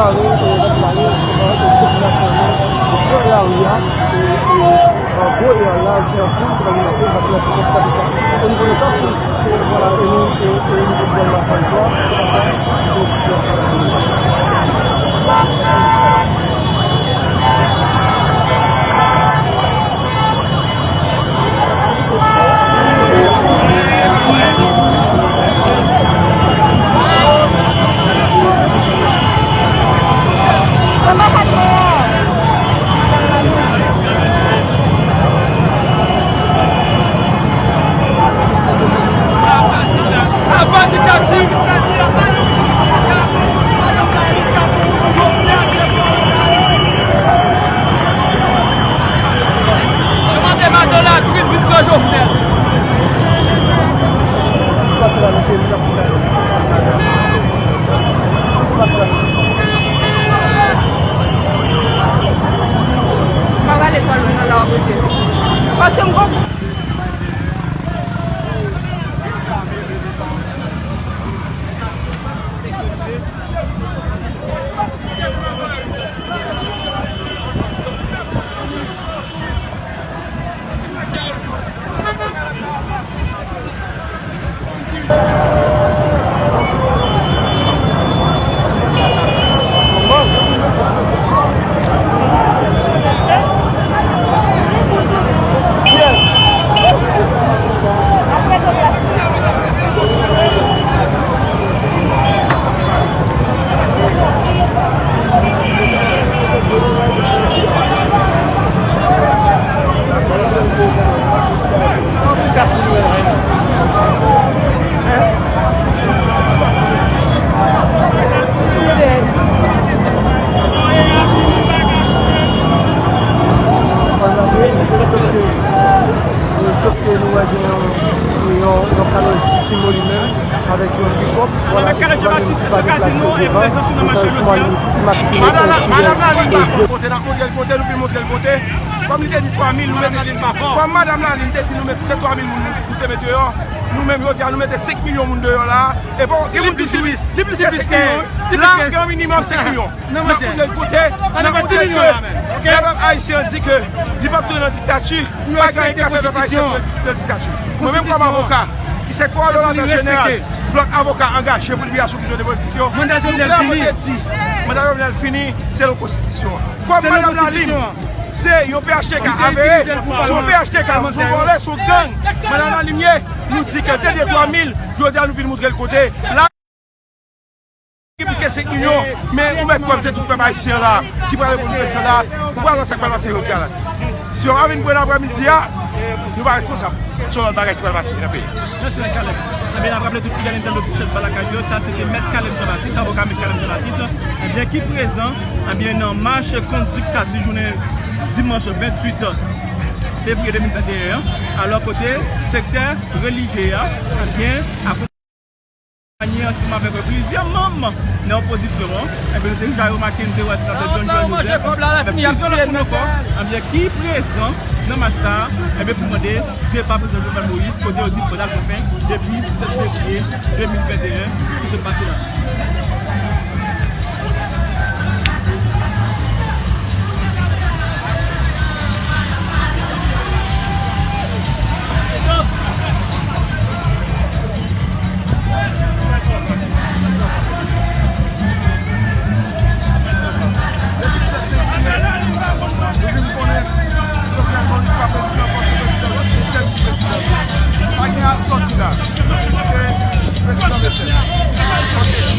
Pale, e, pale, e, popilasyon an, e, pran lari a, e, e, an gwo e an laj, e an foul, pou ta vin antre, paske nan sitiyasyon sa. E nou konnen sa, e, vwala, e nou, e, e nou jodi a nou ap fè vwa, se pa sa, e sitiyasyon sa. Yo mande madan latrin vin pran Jovenel. M ap rale kò l nan la w ap rete. Paske m gon Sòf ke nou wè gen yon, yon, yon kano simo li menm, avèk yon pikòp. Avèk Khaled Jean Baptiste, Esokadi nou, e prezans nou nan mach jodi a. Madanm la, madanm la, li pa konn kote, n ap montre l kote, nou vin montre l kote. Kòm li te di twa mil, nou mete, kòm madanm la, li te di nou met, se twa mil moun nou, nou te met deyò. Nou menm, jodi a, nou mete senk milyon moun deyò la. E bon, gen moun toujou, li plis ke senk milyon, wi. La, gen yon minimòm senk milyon. N ap koute l kote, n ap koute ke lè pèp ayisyen an di ke li p ap tounen nan diktati, pa gen anyen k ap fè pèp ayisyen tounen nan diktati. Mwen menm kòm avoka, ki se kowòdonatè jeneral blòk avoka angaje pou liberasyon prizonye politik yo, nou klè kote di, manda Jovenel fini, selon konstitisyon an. Kòm madanm Lalim se yon P H T K avere, se yon P H T K, se yon vòlè, se yon gang, madanm Lalim ye, nou di ke te de twa mil, jodi a nou vin montre l kote. La, gen plis ke senk milyon, men ou mèt kwè m se tout pèp ayisyen an la ki prale pou nou pèse la, ou pral wè sa k pral pase jodi a la. Si yo pa vin pran aprèmidi a, nou pa responsab. Se yon lòt bagay ki pral pase nan peyi a. Mèsi, Mèt Caleb. Ebyen, n ap raple tout fidèl entènot Tichèz pa lakay yo, sa se te Mèt Caleb Jean Baptiste, avoka Mèt Caleb Jean Baptiste, ebyen, ki prezan, ebyen, nan mach kont diktati jounen dimanch venntuit fevriye de mil venteyen an, alò kote sektè relijye a, ebyen, akonpanye ansanm avèk plizyè manm nan opozisyon an, ebyen, nou te deja remake, nou te wè senatè John Joël Joseph, avèk plizyè lòt moun ankò, ebyen, ki prezan nan mach sa a, ebyen, pou mande depa prezidan Jovenel Moïse, kote yo di manda l pran fen depi sèt fevriye de mil venteyen ki sot pase la. Depi sèt fevriye, nou vin konnen Jovenel Moïse pa prezidan, paske prezidan, se sèl ki prezidan. Pa gen ap sòti la. Se prezidan mesye. Ok.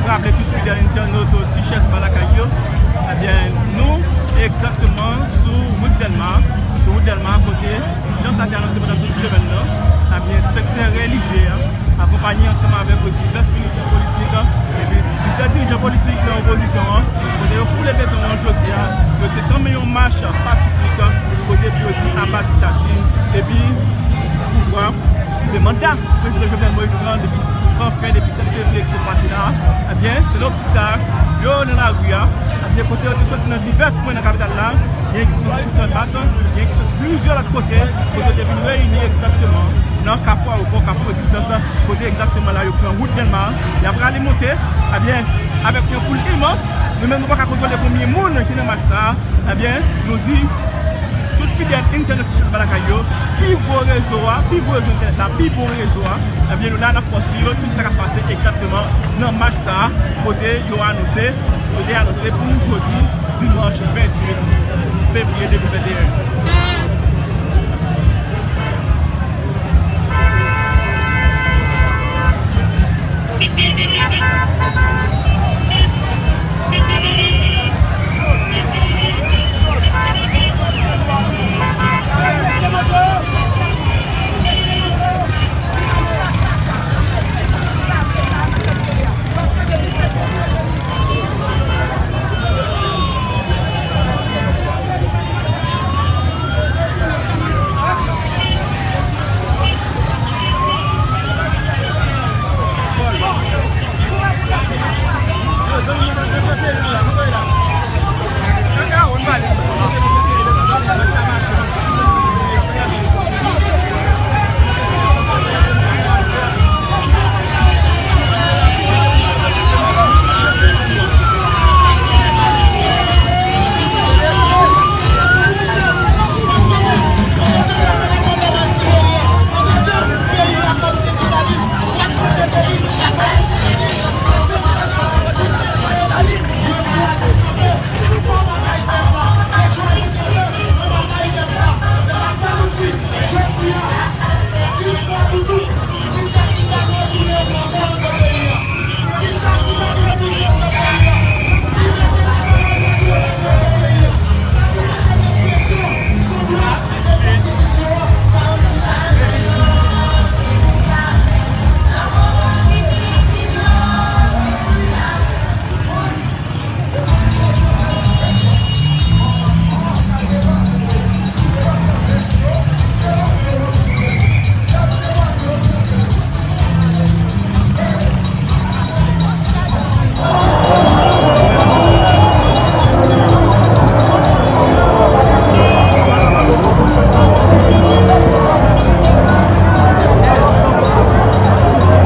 Raple tout fidèl entènot Ti Chèz Ba Lakay yo, ebyen, nou egzakteman sou wout Dèlma, sou wout Dèlma kote, jan sa te anonse pandan tout semèn nan, ebyen, sektè relijye a, akonpanye ansanm avèk divès militan politik, epi plizyè dirijan politik nan opozisyon an, kote yo foule beton an jodi a, yo te tanmen yon mach pasifik, kote pou yo di aba diktati, epi pouvwa de manda prezidan Jovenel Moïse pran depi pran fen depi sèt fevriye ki sot pase la, ebyen, se nan optik sa a, yo nan lari a, ebyen, kote yo te soti nan divès pwen nan kapital la, gen ki soti Channmas, gen ki soti plizyè lòt kote, kote yo te vin reyini egzakteman nan Kafou Ayewopò, Kafou Rezistans, kote egzakteman la yo pran wout Dèlma, y ap rale monte, ebyen, avèk yon foul imans, nou menm nou pa ka kontwole konbyen moun ki nan mach sa a, ebyen, nou di, tout fidèl entènot Ti Chèz Ba Lakay yo, pi gwo rezo a, pi gwo rezo entènot la, pi bon rezo a, ebyen, nou la n ap fè w swiv tout sa k ap pase egzakteman nan mach sa a, kote yo anonse, kote anonse pou jodi, dimanch venntuit fevriye de mil venteyen.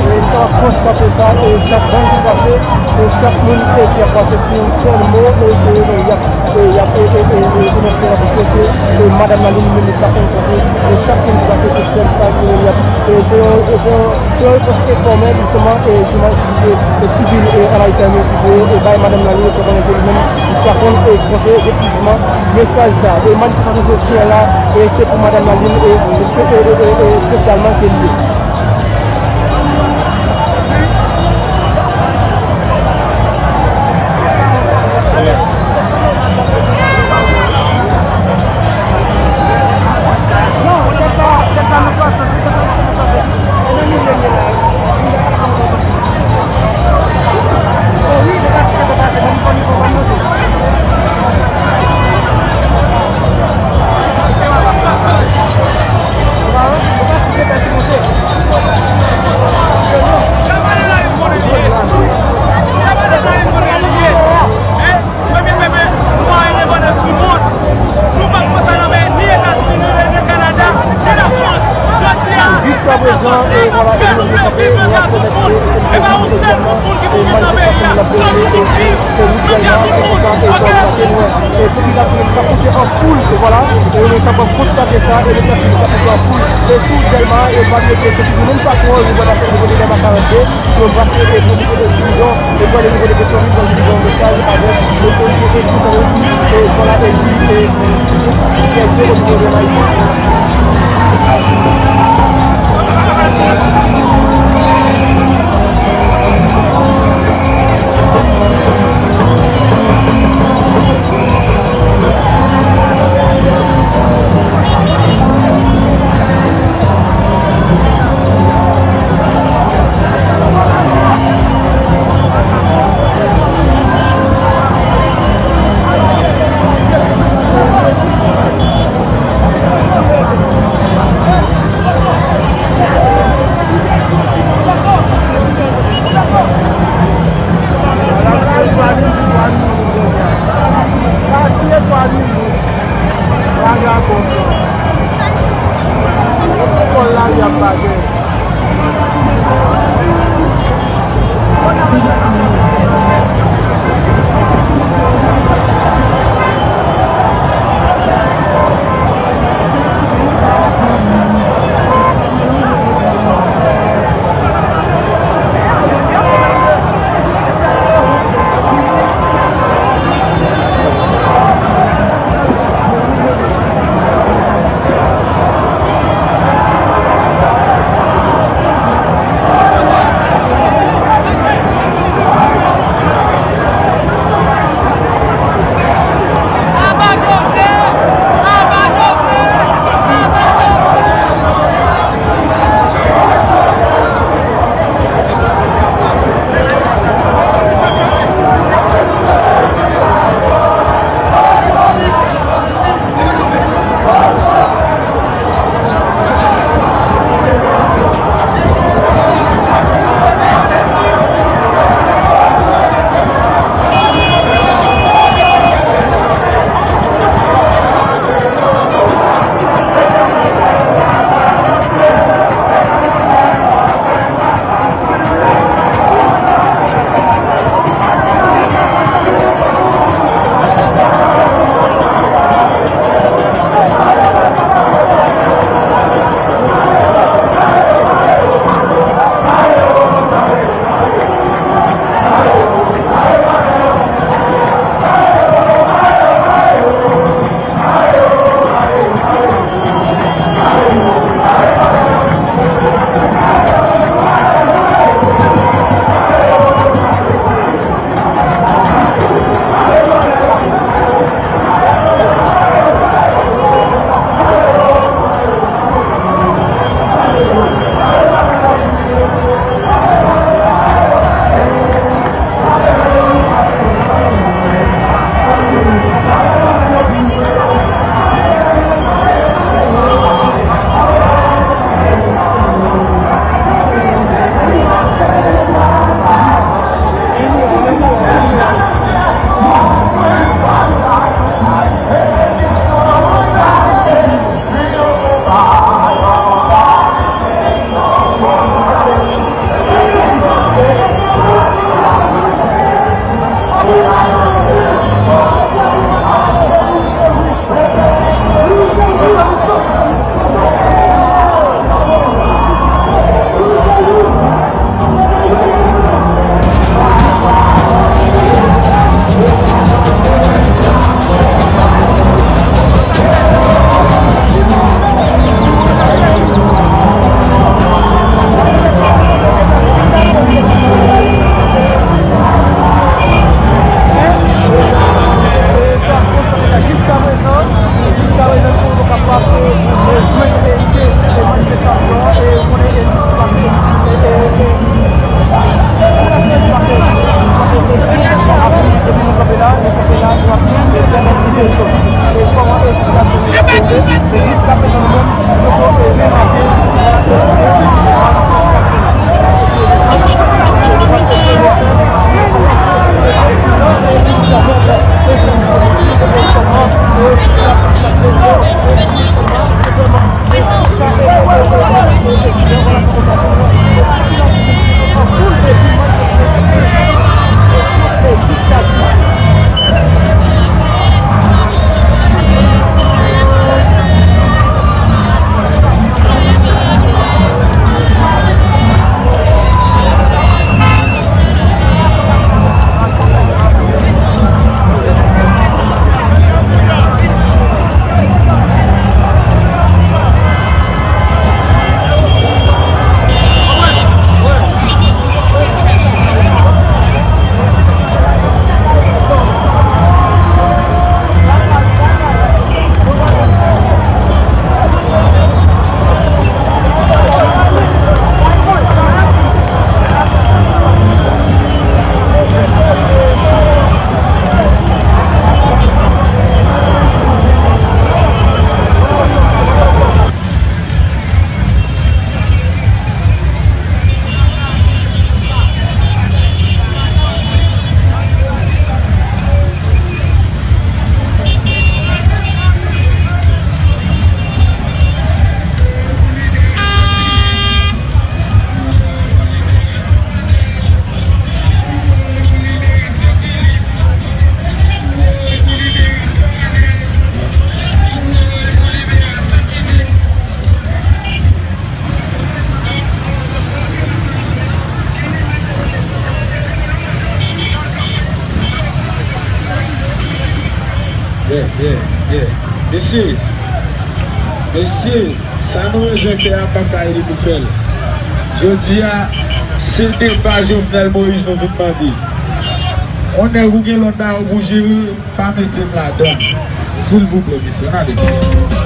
E, n ap konstate sa, e, chak zòn ki pase, e, chak moun, e, ki ap pase sou yon sèl mo, e, e, e, y ap, e, y ap, e, e, e, e, denonse la, paske se, e, Madanm Lalin menm ki pa konn konte, e, chak moun ki pase sou sèl sa, e, y ap, e, se yon, e, se yon, se yon repons enfòmèl, jisteman, e, jounalis, e, e, sivil, e, an Ayiti a yo ki voye, e, bay Madanm Lalin, e, fè konnen ke li menm, li pa konn, e, konte definitivman mesaj sa. E, manifestasyon jodi a la, e, se pou Madanm Lalin, e, espe-, e, e, e, e, espesyalman ke li ye. Sa Madanm Lalin konnen li ye. Sa Madanm Lalin konnen li ye. Hein? Premye pepe nwa endepandan di mond. Nou p ap pran sa nan men ni Etazini, ni, ni Kanada, ni Lafrans. Jodi a, nou soti, fè nou vle viv, nou vle tout moun. E pa yon sèl gwoup moun ki pou viv nan peyi a. Fò nou tout viv. Nou di a tout moun, oke? E popilasyon nan ka pote an foul, e vwala, e nou kapab konstate sa, e nou ka pote an foul, e sou Dèlma, e malgre ke se toujou menm patwon, nou vwala se nivo de Dèlma karannde, nou brase, e pou nivo de Divijon, e pou ale nivo de Petyonvil, pou voye yon mesaj avèk otorite, e pou sa yo di, e vwala, e di, e fyète o nivo de Ayiti. Yeah, yeah, yeah. Mesye, mesye, sa nou bezwen fè a, m p ap ka ede nou fè l. Jodi a, se depa Jovenel Moïse nou vin mande. On nèg ou gen lòt bagay pou jere, pa mete m ladan. Silvouplè, mesye, ann ale.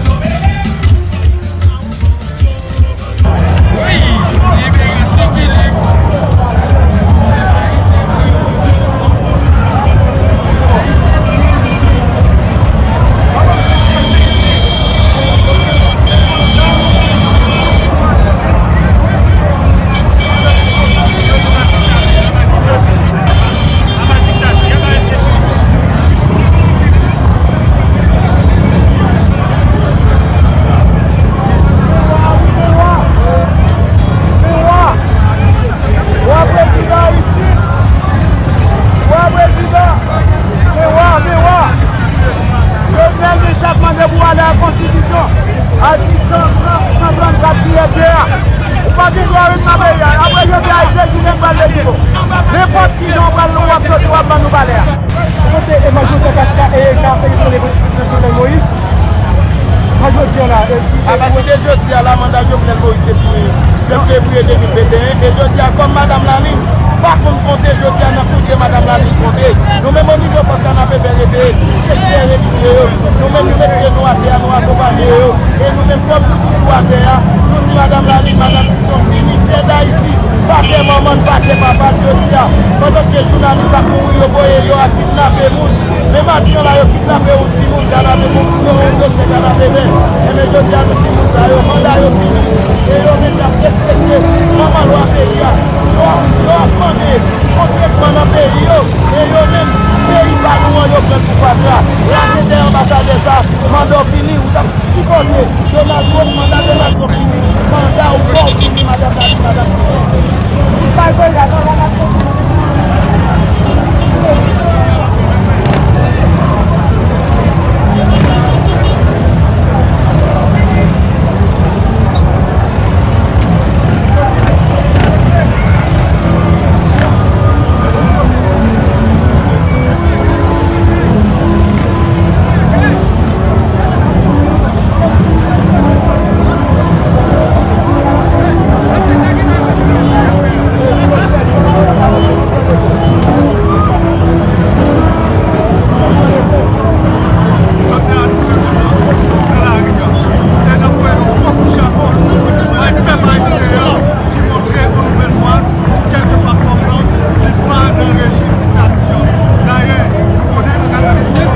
Wa prezidan Ayiti! Wa prezidan! Men wa, men wa! Jovenel deja ap mande pou ale a konstitisyon. Atik san, san, san trannkat tirè de a. Ou pa gen dwa ret nan peyi a. Apre jodi a, Jezi menm pral leve w. Nenpòt ki jan w pral, w ap soti, w ap ban nou palè a. Ou panse e majorite ka, ka, e ka fè yon revolisyon nan Jovenel Moïse? Nan jodi a la, e, e, apati de jodi a la, manda Jovenel Moïse te fini, sèt fevriye de mil venteyen, e jodi a, kòm Madanm Lalime pa konn konte, jodi a, n ap montre Madanm Lalime konte. Nou menm, o nivo fòs Kanapevè rete, sektè relijye yo, nou menm, nou met pye nou atè a, nou akonpaye yo. E nou menm, kòm nou toujou atè a, nou di Madanm Lalime, Madanm Pison, fini, tè Dayiti, pa tè manman l, pa tè papa l, jodi a, pandan ke jounalis ap mouri, yo voye yo al kidnape moun. Men maten an la, yo kidnape yon timoun Kanapevè, yon, yon doktè Kanapevè. Enben, jodi a, nou timoun sa yo, manda yo fini. E yo menm, y ap respekte manman lwa peyi a. Yo, yo ap mande yon tretman nan peyi yo. E yo menm, peyi pa nou an, yo pran pou fatra. Lage tè anbasadè sa, manda w fini, ou t ap sipòte Donald Trump, manda Donald Trump fini, manda w fò w fini, madanm Lalime, madanm Pison. Jodi a, nou fè devan nan lari a. E n ap voye yon gwo kout chapo bay pèp ayisyen an ki montre yon nouvèl fwa, sou kèlkeswa fòm nan, li pa nan rejim diktati an. Dayè, nou konnen an katrevensis,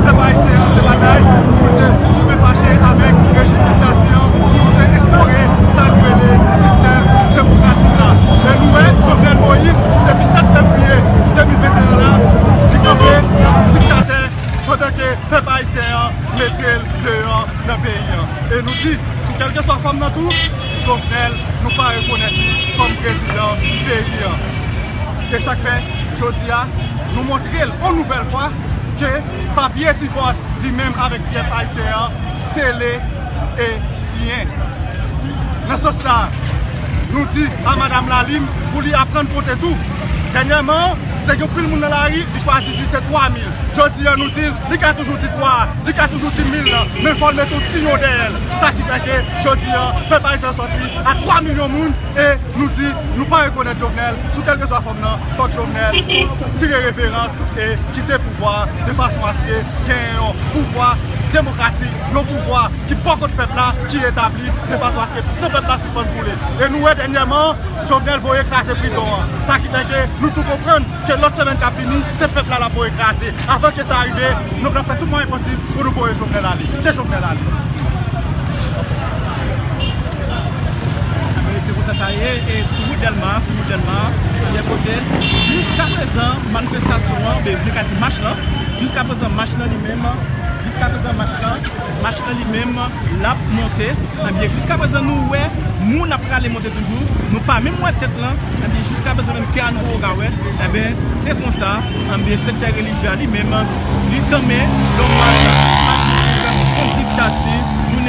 pèp ayisyen an te batay pou l te koupe fache avèk rejim diktati an, pou nou te enstore sa nou rele sistèm demokratik la. E nou wè, Jovenel Moïse, depi sèt fevriye de mil venteyen la, li kanpe tankou diktatè, pandan ke pèp ayisyen an mete l deyò nan peyi an. E nou di, sou kèlkeswa fòm nan tou, Jovenel, nou pa rekonèt li kòm prezidan peyi an. E sa k fè, jodi a, nou montre l yon nouvèl fwa ke papye divòs li menm avèk pèp ayisyen an sele e siyen. Nan sans sa a, nou di a Madanm Lalime pou li aprann konte tou. Dènyèman, te gen anpil moun nan lari, li chwazi di se twa mil. Jodi a, nou di l, li ka toujou di twa, li ka toujou di mil lan, men fò l mete yon ti yon dèyè l. Sa ki fè ke jodi a, pèp ayisyen an sòti a twa milyon moun, e nou di, nou pa rekonèt Jovenel, sou kèlkeswa fòm nan, fòk Jovenel tire reverans e kite pouvwa a, de fason aske gen yon pouvwa demokratik, yon pouvwa ki bò kot pèp la, ki etabli, de fason aske san pèp la sispann boule. E nou wè dènyèman, Jovenel voye kraze prizon an. Sa ki fè ke nou tou konprann ke lòt semèn k ap vini, se pèp la l ap voye kraze. Avan ke sa rive, nou pral fè tout mwayen posib pou nou voye Jovenel ale. Kite Jovenel ale. E se konsa sa ye, e sou wout Dèlma, sou wout Dèlma, gen kote, jiskaprezan, manifestasyon an, ben, nou ka di mach lan, jiskaprezan, mach lan li menm, jiskaprezan, mach lan, mach lan li menm, l ap monte. Ebyen, jiskaprezan, nou wè, moun ap prale monte toujou, nou pa menm wè tèt lan, ebyen, jiskaprezan, menm kè a nou poko ka wè, ebyen, se konsa, ebyen, sektè relijye a li menm, li tanmen, yon mach pasifik kont diktati, jounen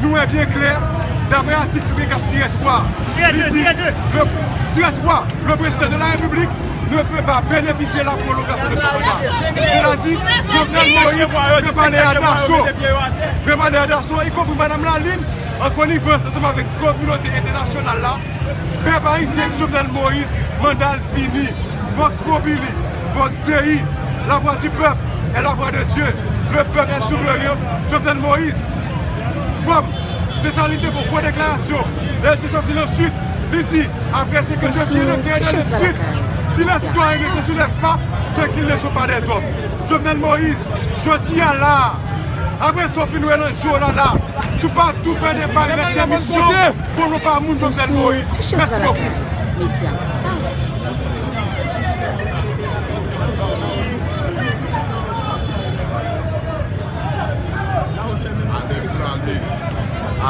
Nou wè byen klè, daprè atik senkann kat tirè twa, tirè de, li di, tirè de. Le, tirè twa, le président de la République ne peut pas bénéficier la prolongation de son mandat. Cela dit, Jovenel Moïse prepare a daso, prepare a daso, y compris Madame Lalim, an konivans ansanm avèk kominote entènasyonal la, pèp ayisyen, Jovenel Moïse, manda l fini. Vox Populi, Vox Dei, la voix du peuple est la voix de Dieu. Le peuple est souverain. Jovenel Moïse, kòm Desalin te fè yon gwo deklarasyon, lè l te sòti nan Sid, li di, après ce que je viens de faire dans le Sud, si les citoyens ne se soulèvent pas, c'est qu'ils ne sont pas des hommes. Jovenel Moïse, jodi a la, apre sa w fin wè nan je w la la, si w pa tou fè deba e mèt demisyon, konnen w pa moun Jovenel Moïse. Mèsi bokou. Media. Ah.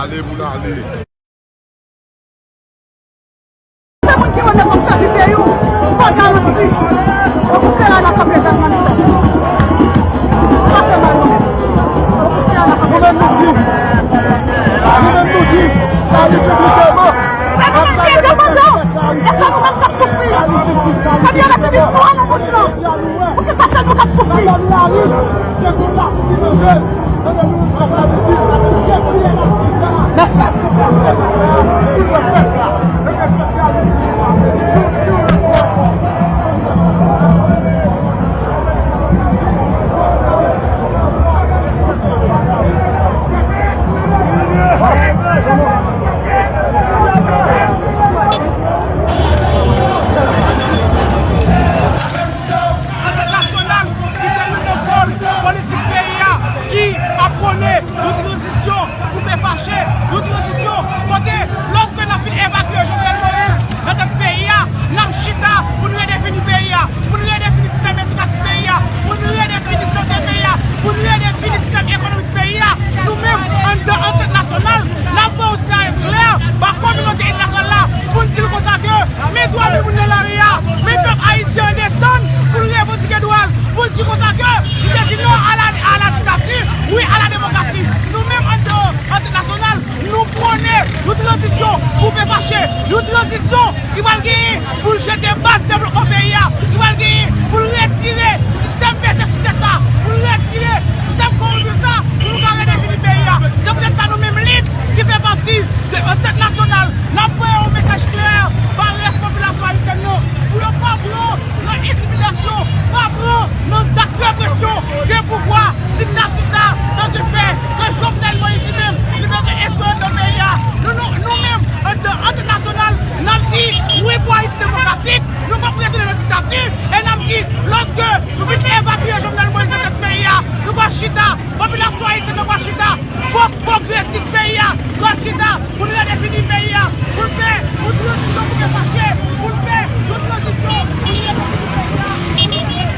Ale pou n ale. Se moun ki onèt ap sèvi peyi w, ou pa garanti. Ou koupe la nan kanpe dèyè manifè. Ou pa fè mal, non. Ou koupe la nan kanpe dèyè manifè. Nou menm, nou di, nou menm, nou di, sa li piblikèman. Se nou menm ki endepandan. E se nou menm k ap soufri. Ebyen, Repiblik nou an nan mond lan. Poukisa se nou k ap soufri? Mèsi. Entènasyonal, ki se youn nan pòl politik peyi a, ki ap pwone yon tranzisyon koupe fache, yon tranzisyon kote, lòske n ap fin evakye Jovenel Moïse nan tèt peyi a, n ap chita pou n redefini peyi a, pou n redefini sistèm edikatif peyi a, pou n redefini sante peyi a, pou n redefini sistèm ekonomik peyi a. Nou menm, anndan Antant Nasyonal, n ap voye yon sinyal klè ba kominote entènasyonal la pou n di l konsa ke men dwa moun nan lari a, men pèp ayisyen an desann pou l revandike dwa l, pou l di konsa ke li te di non à la, à la dictature, oui à la démocratie. Nou menm anndan Antant Nasyonal, nou pwone yon tranzisyon koupe fache, yon tranzisyon ki pral genyen pou l jete baz devlopman peyi a, ki pral genyen pou l retire sistèm peze souse sa, pou l retire sistèm kowonpi sa, pou nou ka redefini peyi a. Se poutèt sa nou menm lit ki fè pati de Antant Nasyonal, n ap voye yon mesaj klè ba rès popilasyon ayisyèn nan, pou yo pa pran nan entimidasyon, pa pran nan zak represyon ke pouvwa diktati sa bezwen fè, ke Jovenel Moïse li menm, li bezwen enstore nan peyi a. Nou, nou, nou menm, anndan Antant Nasyonal, n ap di wi pou Ayiti demokratik, nou p ap retounen nan diktati, e n ap di, lòske nou vin evakye Jovenel Moïse nan tèt peyi a, nou pral chita, popilasyon ayisyèn nan pral chita, fòs pwogresis peyi a, pral chita, pou n redefini peyi a, pou n fè yon tranzisyon koupe fache, pou n fè yon tranzisyon, pou n redefini peyi a, pou n redefini peyi a.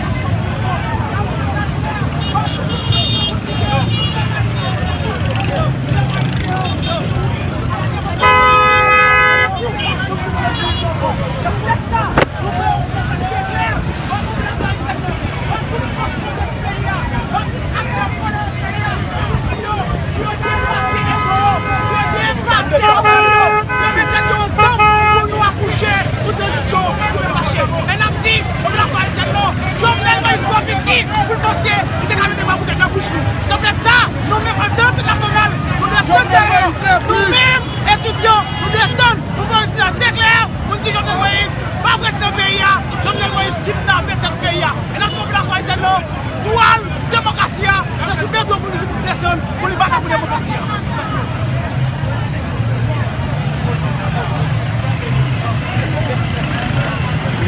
E n ap di popilasyon ayisyèn nan, Jovenel Moïse twò piti pou l panse li te ka mete bwa pou tèt nan bouch li. Se poutèt sa, nou menm anndan Antant Nasyonal, nou desann dèyè nou menm, etidyan, nou desann, nou voye yon sinyal trè klè pou n di Jovenel Moïse pa prezidan peyi a, Jovenel Moïse kidnape tèt peyi a. E n ap di popilasyon ayisyèn nan, dwa l, demokrasi a, se sou beton pou li desann, pou li batay pou demokrasi a.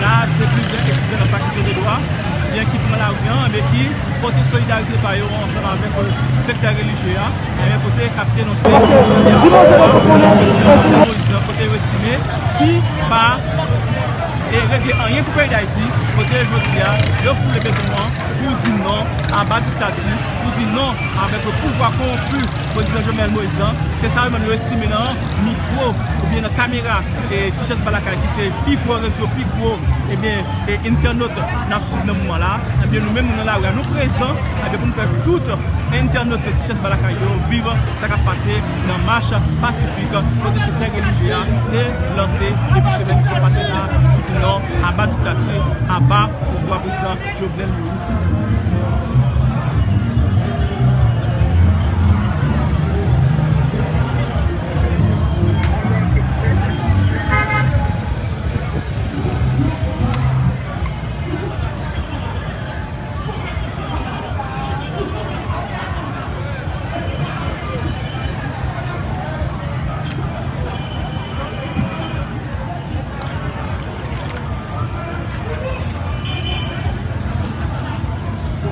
La, se plizyè etidyan nan Fakilte de Dwa, ebyen, ki pran lari a, ebyen, ki pote solidarite pa yo ansanm avèk, euh, sektè relijye a, ebyen, kote k ap denonse, ebyen, pouvwa prezidan Jovenel Moïse la, kote yo estime ki pa, e, regle anyen pou peyi Dayiti, kote jodi a, yo foule beton an pou di non anba diktati, pou di non avèk pouvwa kowonpi prezidan Jovenel Moïse lan. Se sa yo menm yo estime nan mikwo oubyen nan kamera, e, Tichès Balakay ki se pi gwo rezo, pi gwo, ebyen, e, entènot n ap swiv nan moman la. Ebyen, nou menm nou nan lari a, nou prezan, ebyen, pou n fè tout entènot Tichès Balakay yo viv sa k ap pase nan mach pasifik kote sektè relijye a te lanse depi semèn ki sot pase la, pou di non aba diktati, aba pouvwa prezidan Jovenel Moïse la.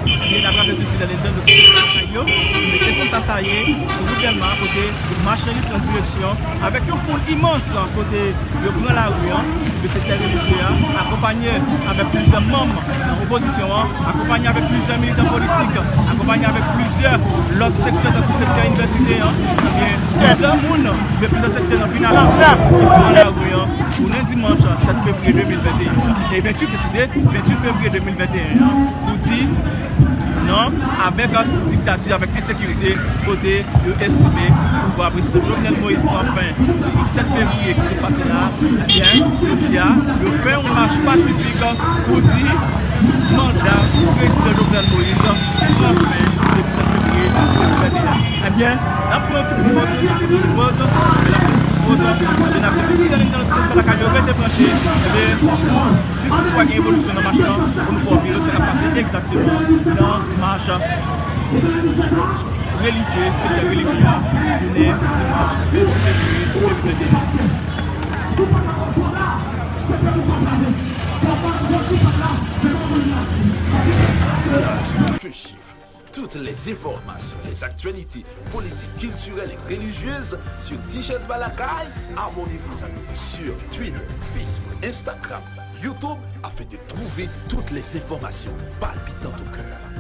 Ebyen, n ap raple Lendon yo te lakay yo, men se konsa sa ye sou wout Dèlma kote mach lan li pran direksyon avèk yon foul imans kote yo pran lari an, men sektè relijye a, akonpanye avèk plizyè manm nan opozisyon an, akonpanye avèk plizyè militan politik, akonpanye avèk plizyè lòt sektè tankou sektè inivèsite an, ebyen, plizyè moun, men plizyè sektè nan finasyon yo pran lari an jounen dimanch sèt fevriye de mil venteyen, e venntuit, eskize, venntuit fevriye de mil venteyen an, pou di non avèk diktati, avèk ensekirite, kote yo estime pouvwa prezidan Jovenel Moïse pran fen depi sèt fevriye ki sot pase la, ebyen, jodi a, yo fè yon mach pasifik pou di manda prezidan Jovenel Moïse pran fen depi sèt fevriye de mil venteyen. Ebyen, n ap pran yon ti poz, yon ti poz, n ap pran yon ti poz, n ap rete fidèl nan ti sèt pa lakay yo, rete branche, ebyen, pou si toutfwa gen evolisyon nan mach lan, pou nou fè w vire sa k ap pase egzakteman nan mach relijye, sektè relijye a, jounen dimanch venntuit fevriye de mil venteyen. Que suivre toutes les informations, les actualités politiques, culturelles et religieuses sur Tichèz Balakay, abonnez-vous à nous sur Twitter, Facebook, Instagram, YouTube afin de trouver toutes les informations palpitantes au cœur.